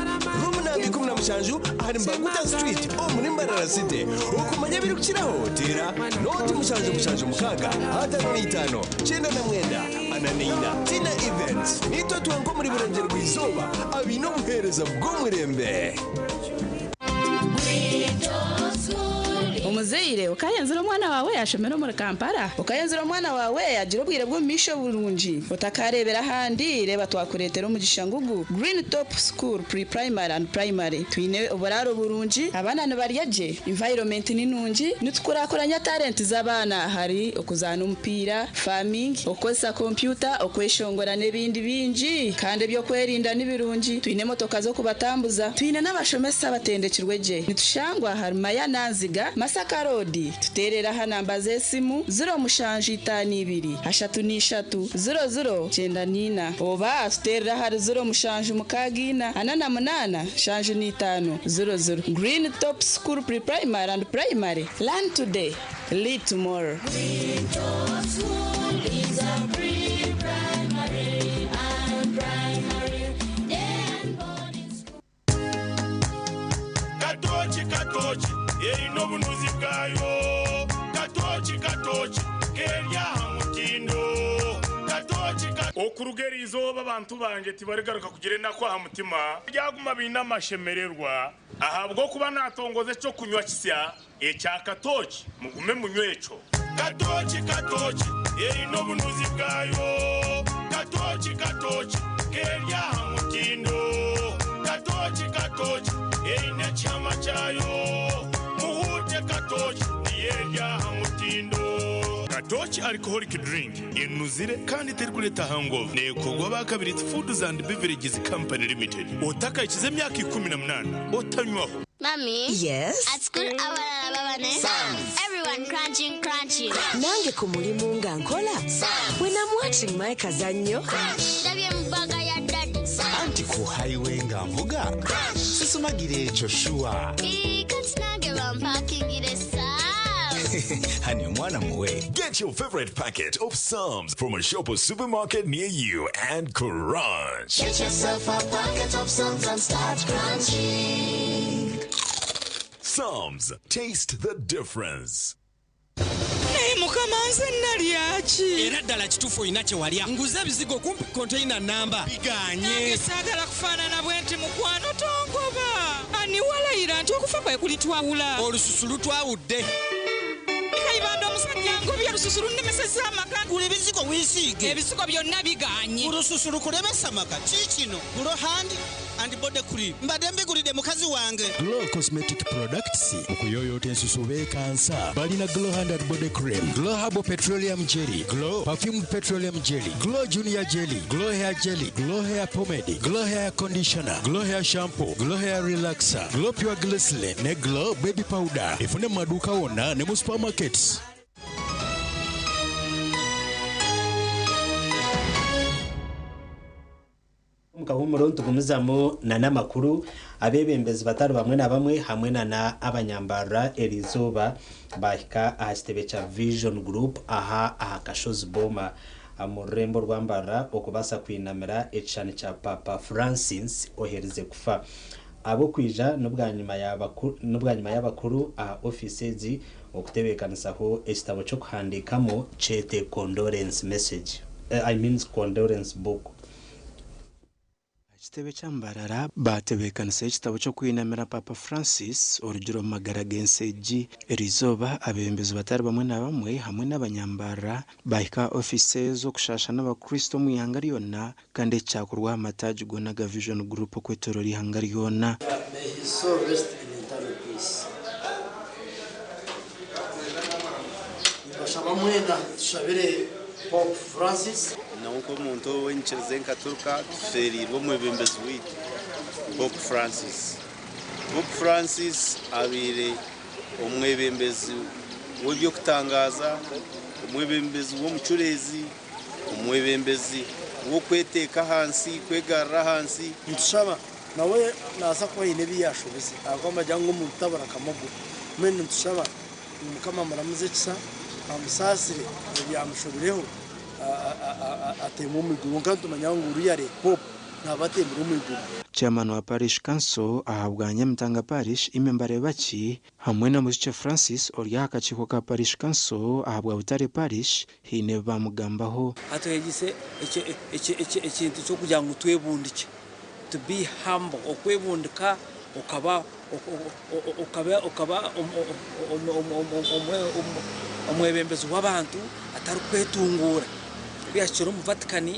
room namba 17 ahari Mbaguta Street omuri Mbarara City. Okumanya ebirikukiraho teera nooti 776 55 99 44. Tina Events, Niitwe twenka omuri Burengyerwa-izooba abaine obuheereza bw'omurembe. Omuzaire okayenzire omwana waawe yashomera omuri Kampala? Okayenzire omwana waawe yagira obwire bw'omumaisho burungi? Otakareebera ahandi, reeba twakureetera omugisha ngugu, Green Top School Pre-Primary and Primary. Twine oburaaro burungi, abaana nibarya gye, environment ni nungi, nitukurakuranya talent z'abaana ahari okuzaana omupiira, farming, okukozesa kompyuta, okweshongora n'ebindi bingi. Kandi eby'okwerinda ni birungi, twine emotoka z'okubatambuza, twine n'abashomesa abatendekirwe gye. Nitushangwa ahari Maya Nanziga, Masaka Road. Tuteerere aha namba z'esimu, 0752 33 00 94 oba tuteerere ahari 0764 48 75 00. Green Top School Pre-Primary and Primary, learn today, lead tomorrow. Katooki katooki eine obunuzi bwayo Katooki katooki keri aha mutindo Katooki ka. Okuruga eri izooba abantu bangye tibarigaruka kugira enaku aha mutima, baryaguma baine amashemererwa, ahabw'okuba naatongoza eky'okunywa kisya ekya katooki, mugume munywe ekyo. Katooki katooki eine obunuzi bwayo Katooki katooki keri aha mutindo Katooki katooki eine ekihama kyayo Muhuute katooki niyo eri aha mutindo. Katooki Alcoholic Drink enuzire kandi terikureeta hangover neekorwa aba Kabirizi Foods and Beverages Company Limited. Otakahikize emyaka 18 otanywaho. Mummy. Yes? At school abalala baba ne Sums. Everyone crunching crunching. Nange ku mulimu nga nkola. Sums. When I'm watching my kazannyo. Ndabye mu bbaga ya daddy. Anti ku highway nga nvuga. Sisumagira ekyo shuwa. Ii, kati nange bampakingire Sums. Honey, omwana muwe. Get your favorite packet of Psalms from a shop or supermarket near you and crunch. Get yourself a packet of Psalms and start crunching. Psalms, taste the difference. Naye mukama nze nalya ki? Era ddala kituufu olina kye walya. Nguze ebizigo kumpi konteyina nnamba bigaanye. Nange saagala kufaanana bwe nti mukwano tongoba. Ani walayira nti okufa kwe kulitwawula? Olususu lutwawudde. Kayibanda omusajja angobye olususu lunnemesezza amaka. Gula ebizigo weesiige. Ebizigo byonna bigaanye. Olususu lukulemesa amaka. Kiikino Glow Hand and Body Cream. Mbadde mbigulidde mukazi wange. Glow Cosmetic Products mu kuyooyoota ensusu beekansa. Balina Glow Hand and Body Cream, Glow Herbal Petroleum Jelly, Glow Perfumed Petroleum Jelly, Glow Junior Jelly, Glow Hair Jelly, Glow Hair Pomade, Glow Hair Conditioner, Glow Hair Shampoo, Glow Hair Relaxer, Glow Pure Glycerin ne Glow Baby Powder. Efune mu maduuka wonna ne mu supermarkets. Omu kahuumuro nitugumizamu n'amakuru. Abeebembezi batari bamwe na bamwe hamwe na abanyambarara eriizooba baahika aha kitebe kya Vision Group aha aha Kashozi Boma omu rurembo rwa Mbarara okubaasa kwinamira ekishushani kya Paapa Francis oherize kufa. Ab'okwija n'obwanyima y'abakuru aha ofiisi egi okutebeekanisaho ekitabo ky'okuhandiikamu kyete Condolence Message, I mean Condolence Book. Aha kitebe kya Mbarara baatebeekanisa ekitabo ky'okwinamira Paapa Francis orugire omu magara g'ensi egi. Eriizooba abeebembezi batari bamwe na bamwe hamwe n'abanyambarara baahika aha ofiisi ez'okushaasha n'abakristo omu ihanga ryona kandi eki kyakorwa aha mataagi goona aga Vision Group okwetooroora eihanga ryona. May his soul rest in eternal peace. Nimbashaba mwena tushabire Pope Francis. Nyowe nk'omuntu ow'enyikiriza enkaturika tufeereirwe omwebembezi waitu Pope Francis. Pope Francis abaire omwebembezi w'eby'okutangaaza, Omwebembezi w'omucureezi, omwebembezi w'okweteeka ahansi, kwegarra ahansi. Nitushaba nawe nabaasa kuba aine ebi yaashobize ahabw'okuba nibagira ngu omuntu tabura kamogo. Mbwenu nitushaba ngu Mukama amuramuze ekisa, amusaasire ebyamushobireho ateemwe omu iguru. Kwonka nitumanya ngu really Pope naaba ateemire omu iguru. Chairman wa Parish Council ahabwa Nyamitanga Parish, Immy Mbarebaki hamwe na Muzikye Francis ori aha kakiiko ka Parish Council ahabwa Butare Parish haine ebi baamugambaho. Atwegyese ekintu ky'okugira ngu twebundikye, to be humble, okwebundika okaba okaba omwebembezi w'abantu atarikwetunguura. Ku yaahikire omu Vatican,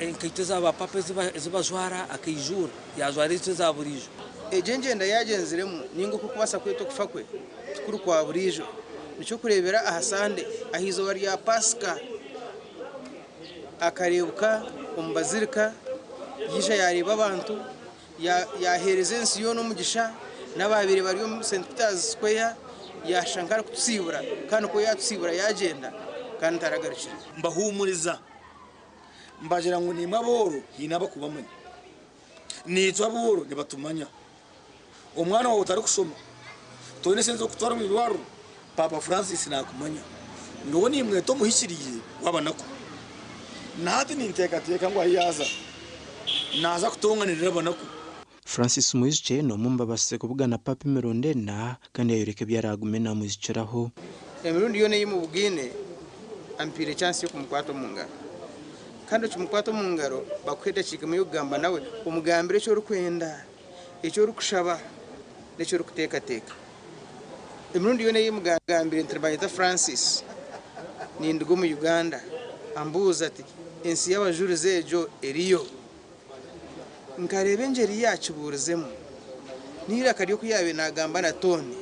enkaito eza bapaapa ezi bajwara akaijuura, yaajwara ezaitu eza buriijo. Egyo engyenda yaagyenziremu nainga oku orikubaasa kweta okufa kwe tikuri kwa buriijo. Nikyo kureebera aha Sande, aha izooba rya Paasika, akareebuka omu bazirika, yaija yaareeba abantu, yaaheereza ensi yoona omugisha, n'abaabaire bari omu St Peter's Square, yaashusha nk'arikutusiibura, kandi ku yaatusiibura yaagyenda kandi taragarukire. Mbahuumuriza, mbagira ngu naimwe abooro haine abakubamanya. Naitwe abooro nibatumanya. Omwana waawe otarikushoma, toine sente z'okutwara omu irwariro, Paapa Francis naakumanya. Nyowe nimweta omuhikiriire w'abanaku. Na hati ninteekateeka ngu ahi yaaza, naaza kutonganirira abanaku. Francis Mwijukye n'omwe omu babaasize kubugana Paapa emirundi ena kandi yayoreka ebi araagume naamwijukiraho. Emirundi yoona ei mubugaine ampaire chance y'okumukwata omu ngaro. Kandi okimukwata omu ngaro bakuha edakiika emwe y'okugamba nawe, omugambire eki orikwenda, eki orikushaba n'eki orikuteekateeka. Emirundi yoona ei mugambire nti nibanyeta Francis, ninduga omu Uganda, ambuuza ati, Ensi y'abajurizi egyo eriyo? Nkareeba engyeri yaakibuurizemu, n'eiraka ry'oku yaabaire naagamba na tooni,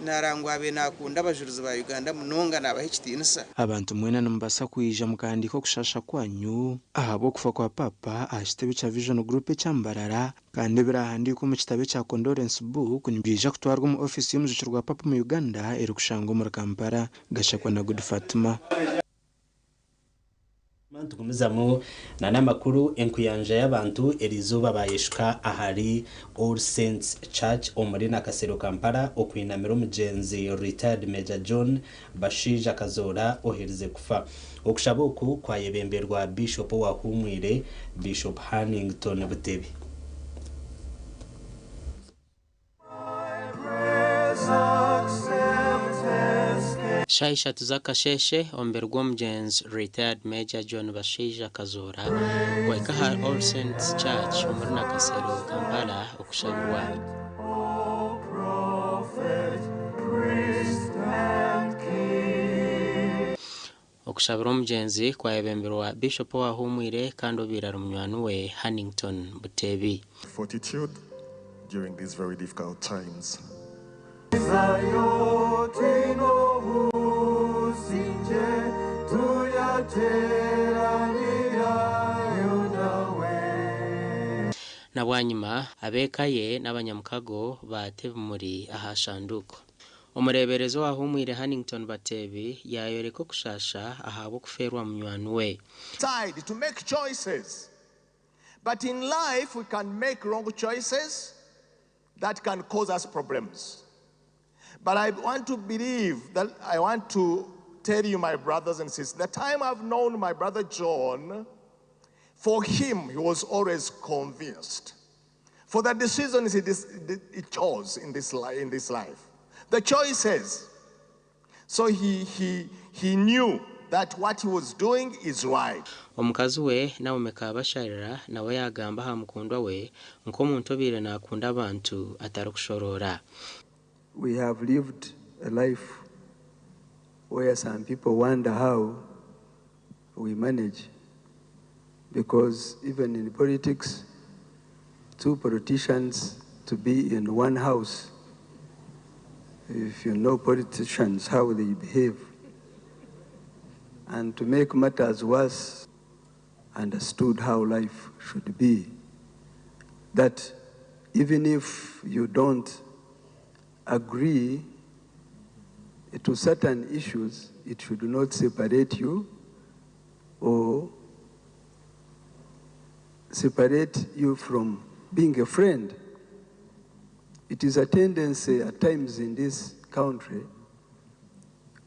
naarangwa abaire naakunda abajurizi ba Uganda munonga naabaha ekitiinisa. Abantu mwena nimubaasa kwija mukahandiika okushasha kwanyu ahabw'okufa kwa Paapa aha kitebe kya Vision Group ekya Mbarara kandi ebirahandiikwe omu kitabo ekya Condolence Book nibyija kutwarwa omu ofiisi y'omujwekyerwa wa Paapa omu Uganda erikushangwa omuri Kampala. Gashakwa na Good Fatima. Nitugumizamu na n'amakuru enkuyanja y'abantu eriizooba bayeshuka ahari All Saints Church omuri Nakasero Kampala okwinamira omugyenzi Retired Major John Bashaija Kazoora oherize kufa. Okushaba oku kwayebemberwa Bishop owahumwire Bishop Hannington Butebi. Shaaha ishatu z'akasheeshe, omubiri gw'omugyenzi Retired Major John Bashaija Kazoora gwahika aha All Saints Church omuri Nakasero, Kampala okushabirwa. Okushabira omugyenzi kwayebemberwa Bishop owahuumwire kandi obaire ari munywani we Hannington Butebi. Fortitude during these very difficult times. Na bwanyima, ab'eka ye n'abanyamukago baata ebimuri aha shanduuko. Omureeberezi owahuumwire Hannington Batebi yaayoreka okushaasha ahabw'okufeerwa munywani we. Decide to make choices. But in life, we can make wrong choices that can cause us problems. But I want to believe that I want to tell you, my brothers and sisters, the time I've known my brother John, for him, he was always convinced. For the decisions he chose in this life, the choices. So he knew that what he was doing is right. Omukazi we, Naomi Kabasharira nawe yaagamba aha mukundwa we nk'omuntu obaire naakunda abantu atarikushoroora. We have lived a life where some people wonder how we manage because even in politics, two politicians to be in one house, if you know politicians, how they behave. And to make matters worse, understood how life should be. That even if you don't agree To certain issues, it should not separate you or separate you from being a friend. It is a tendency at times in this country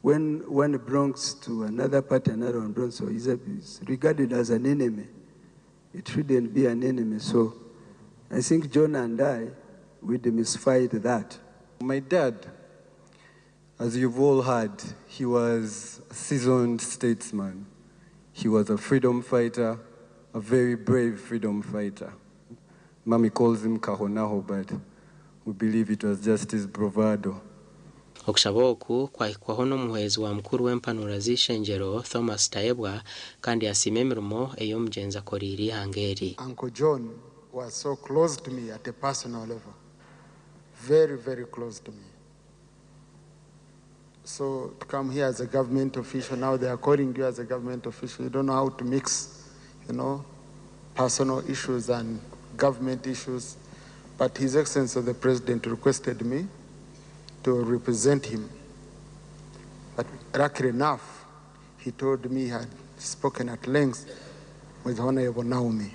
when one belongs to another party, another one belongs to, is regarded as an enemy. It shouldn't be an enemy. So I think John and I, we demystified that. My dad, as you've all heard, he was a seasoned statesman. He was a freedom fighter, a very brave freedom fighter. Mommy calls him Kahonaho, but we believe it was just his bravado. Okushaba oku kwahikwaho n'omuhwezi wa mukuru w'empanura z'ishengyero Thomas Tayebwa kandi yasiima emirimo ei omugyenzi akoriire eihanga eri. Uncle John was so close to me at a personal level. Very, very close to me. So to come here as a government official, now they are calling you as a government official. You don't know how to mix personal issues and government issues. But His Excellency the President requested me to represent him. But luckily enough, he told me he had spoken at length with Honorable Naomi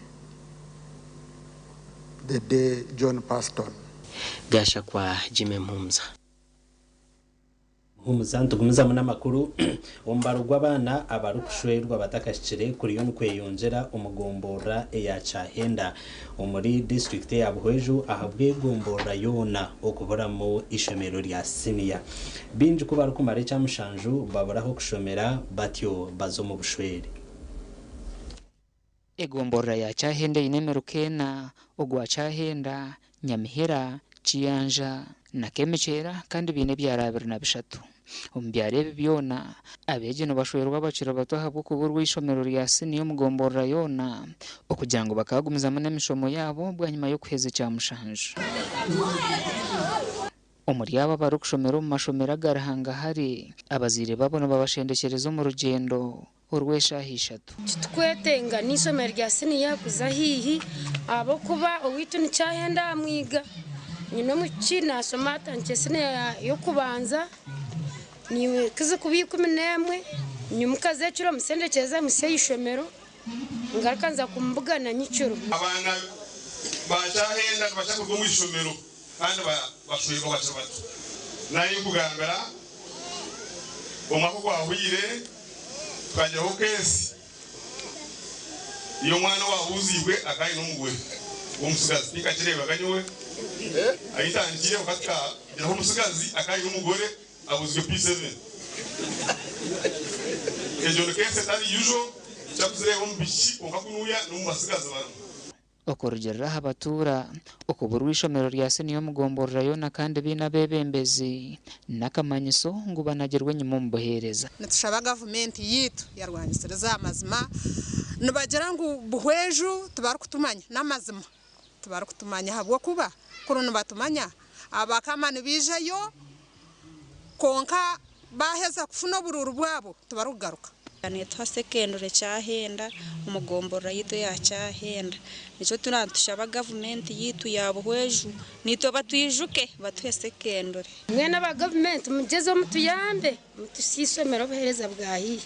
the day John passed on. Gashakwa Jimmy Mpumza. Humuza nitugumizamu n'amakuru. Omubaro gw'abaana abarikushwerwa batakahikire kuriyo nikweyongyera omu gomborora eya Kyahenda omuri disiturikiti eya Buhweju ahabw'egomborora yoona okuburamu ishomero rya siniya. Baingi ku barikumara ekyamushanju babura ah'okushomera batyo baza omu bushwere. Egomborora ya Kyahenda eine emiruka ena ogwa Kyahenda, Nyamihira, Kiyanja na Kemikyera kandi biine ebyaro 23. Omu byaro ebi byona abeegi nibashwerwa abakiri bato ahabw'okuburwa eishomero rya siniya omu gomborora yoona okugira ngu bakagumizamu n'emishomo yaabo bwanyima y'okuheza ekyamushanju. Omuri abo abarikushomera omu mashomero agari hangahari abazaire baabo nibabashendekyereza omu rugyendo orw'eshaaha 3. Titukwetenga n'eishomero rya siniya kuza haihi ahabw'okuba owaitu nikyahenda aha mwiga. Nyine omwishiki naashoma atandikire siniya y'okubanza kizikuba 11 nyimukazi ekiro musendekyereza muhitsye aha ishomero ngaruka nza kumubugana nyekiro. Abaana ba Kyahenda nibakira kuruga omu ishomero kandi bashwerwa bakiri bato. Naanye nkugambira omwaka ogwahweire tukagiraho keesi y'omwana owaabuuziibwe akaba aine omugore w'omutsigazi. Tinkakireebaga nyowe ahi ntandikire kwonka tukagiraho omutsigazi akaba aine omugore abuuzibwe P7. Egyo ni keesi etari usual tukira kuzireeba omu baishiki kwonka kunuuya n'omu batsigazi barimu. Okurugiirira aha batuura, okuburwa eishomero rya siniya omu gomborora yoona kandi baine abeebembezi n'akamanyiso ngu banagirwe enyima omu buheereza. Nitushaba gavumenti yaitu yarwangisiriza amazima nibagira ngu Buhweju tibarikutumanya n'amazima tibarikutumanya ahabw'okuba kuri nibatumanya abakama nibaijayo kwonka baheza kufuna oburuuru bwabo tibarikugaruka. Netuha sekendure Kyahenda omu gomborora yaitu eya Kyahenda. Nikyo turatushaba gavumenti yaitu ya Buhweju nitwe batwijuke batuhe sekendure. Mbwenu aba gavumenti mugyezeho mutuyambe mutuhitsye eishomero obuheereza bwa haihi.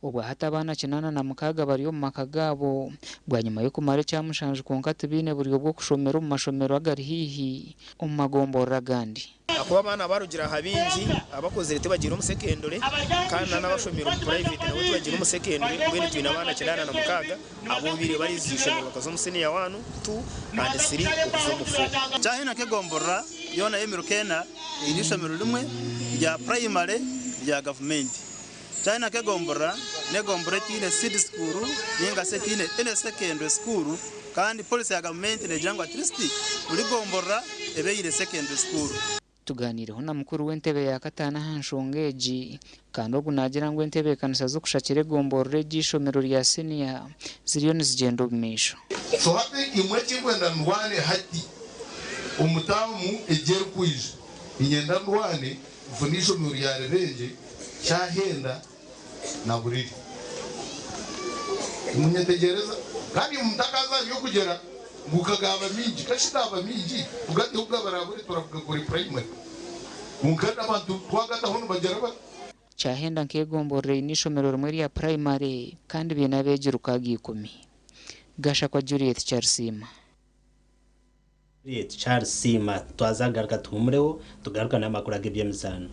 Obwa hati abaana 86 bari omu maka gaabo bwanyima y'okumara ekyamushanju kwonka tibaine buryo bw'okushomera omu mashomero agari haihi omu magomborora agandi. Ahakuba abaana barugira aha baingi abakozire tibagiire omu sekendure kandi n'abashomire omu purayiveti nabo tibagiire omu sekendure mbwenu twine abaana 86 abu babaire bariza ishomero bakaza omu siniya 1, 2 and 3 okuza omu 4. Kyahenda nk'egomborora yoona y'emiruka ena eine eishomero rimwe rya purayimare rya gavumenti. Kyahenda nk'egomborora n'egomborora etaine seed school ninga shi etaine any secondary school kandi policy ya gavumenti neegira ngu at least buri gomborora ebe eine secondary school. Tuganiireho na mukuru w'entebe ya kataano aha nshonga egi kandi ogu naagira ngu entebeekanisa z'okushakira egomborora egi eishomero rya siniya ziriyo nizigyenda omu maisho. So hati imwe ekinkwenda ndwane hati omu taamu egi erikwija niinyenda ndwane nfune eishomero rya Rubengye, Kyahenda na Buriri. Nimunyetegyereza? Kandi mutakaza by'okugira ngu kagaba mingi, kashi gaba mingi tugateho gabarabure turakugakore primary. Kwonka abantu twagataho nibagira bati. Kyahenda nk'egomborora eine eishomero rimwe rya purayimare kandi biine abeegi 610. Gashakwa Juliet Kyarisiima. Juliet Kyarisiima. Twaza kugaruka tuhumureho tugaruka n'amakuru ag'eby'emizaano.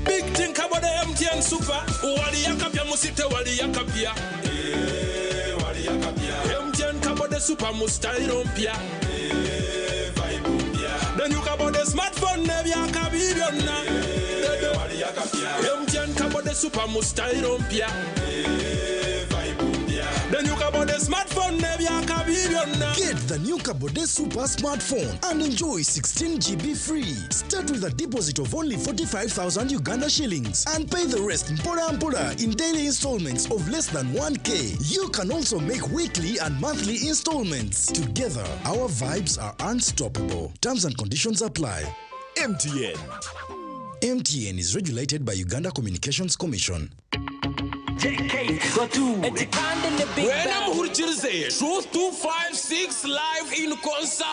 Big thing about the MTN Super. Wali yakapya musite wali yakapya. Eh, wali yakapya. MTN kabode super mu style mpya. Eh, vibe mpya. Then you kabode smartphone nebyakabi byonna. Eh, wali yakapya. MTN kabode super mu style mpya. Eh, vibe mpya. Then you kabode smartphone nebyakabi byonna. Get the new Kabode Super smartphone and enjoy 16 GB free. Start with a deposit of only 45,000 Uganda shillings and pay the rest mpora mpora in daily installments of less than 1K. You can also make weekly and monthly installments. Together, our vibes are unstoppable. Terms and conditions apply. MTN. MTN is regulated by Uganda Communications Commission. Wena muhurikirize Truth 256 live in concert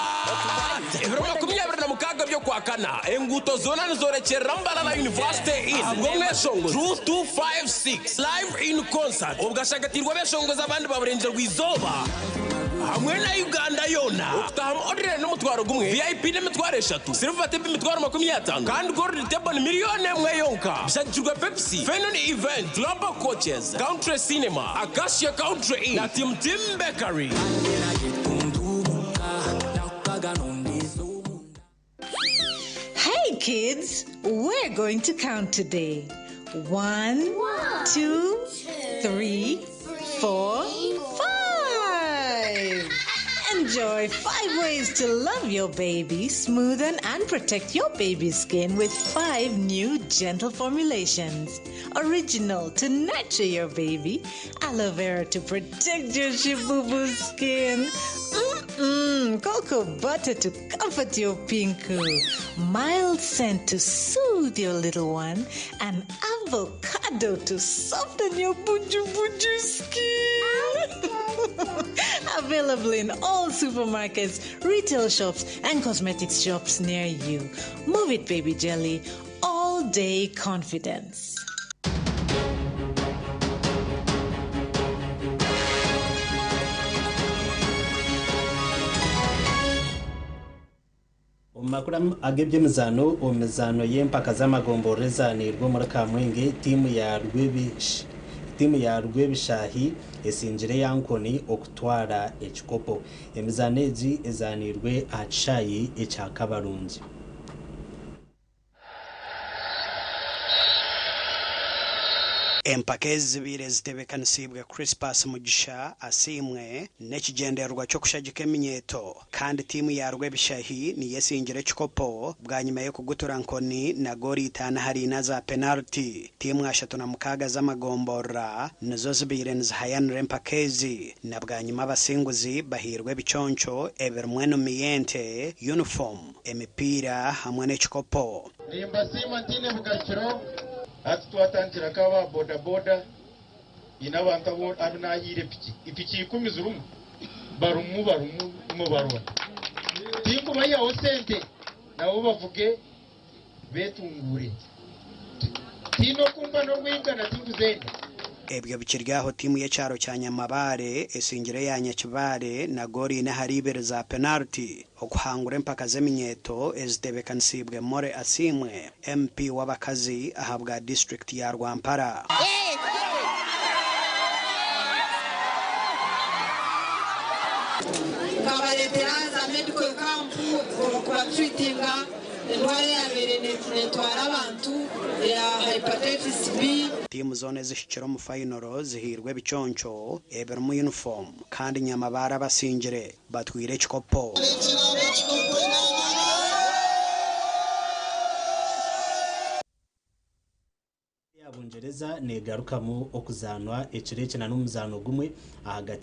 ebiro 26 by'okwakana enguuto zoona nizorekyerera Mbarara University Inn ahabwo mweshongozi Truth 256 live in concert obwashagatirwa abeshongozi abandi baburengyerwa izooba hamwe na Uganda yona okutahamu ordinary n'omutwaro gumwe VIP n'emitwaro 3 silver table emitwaro 50 kandi gold table ni 1 million yonka bishagikirwa Pepsi Fenon Event Global Coaches Country Cinema Acacia Country Inn na Tim Tim Bakery. Hey kids, we're going to count today. 1, 2, 3, 4, 5. Enjoy 5 ways to love your baby, smoothen and protect your baby's skin with 5 new gentle formulations. Original to nurture your baby, aloe vera to protect your shibubu skin, cocoa butter to comfort your pinku, mild scent to soothe your little one, and avocado to soften your buju buju skin. Available in all supermarkets, retail shops, and cosmetics shops near you. Move it, baby jelly. All day confidence. Omu makuru ag'eby'emizaano, omu mizaano y'empaka z'amagomborora ezaanirwe omuri Kamwenge, tiimu ya Rwebishahi esingire eya Nkoni okutwara ekikopo. Emizaano egi ezaanirwe aha kishaayi ekya Kabarungi. Empaka ezi zibaire zitebeekanisiibwe Crispus Mugisha Asiimwe n'ekigyendererwa ky'okushagika eminyeeto kandi tiimu ya Rwebishahi niyo esingire ekikopo bwanyima y'okugutura Nkoni na goori 5-4 za penaliti. Tiimu 36 z'amagomborora nizo zibaire nizihayanira empaka ezi na bwanyima abasinguzi bahairwe ebiconco ebirimu enumi y'ente, yunifoomu, emipiira hamwe n'ekikopo. Nimbasiima ntiine bugarukiro. Hati twatandikira kaba boda boda ina abantu abo abinahiire piki ipiki 10 zirumu barumu barumu mu barona tinkubayaho sente nabo bavuge betungure tino kumba no rwingana tinkuzenda. Ebyo bikiri aho tiimu y'ekyaro kya Nyamabare esingire ya Nyakibare na goori 4-2 za penaliti okuhangura empaka z'eminyeeto ezitebeekanisiibwe More Asiimwe MP w'abakazi ahabwa disitulikiti ya Rwampara. Twabareetera za medical camp kubatreatinga endwara eyabaire netwara abantu ya hepatitis B. Tiimu zoona ezihikire omu fayinoro zihairwe ebiconco ebirimu yunifoomu kandi Nyamabare abasingire batwire ekikopo. Ya Bungereza negarukamu okuzaanwa ekiro eki na n'omuzaano gumwe ahagati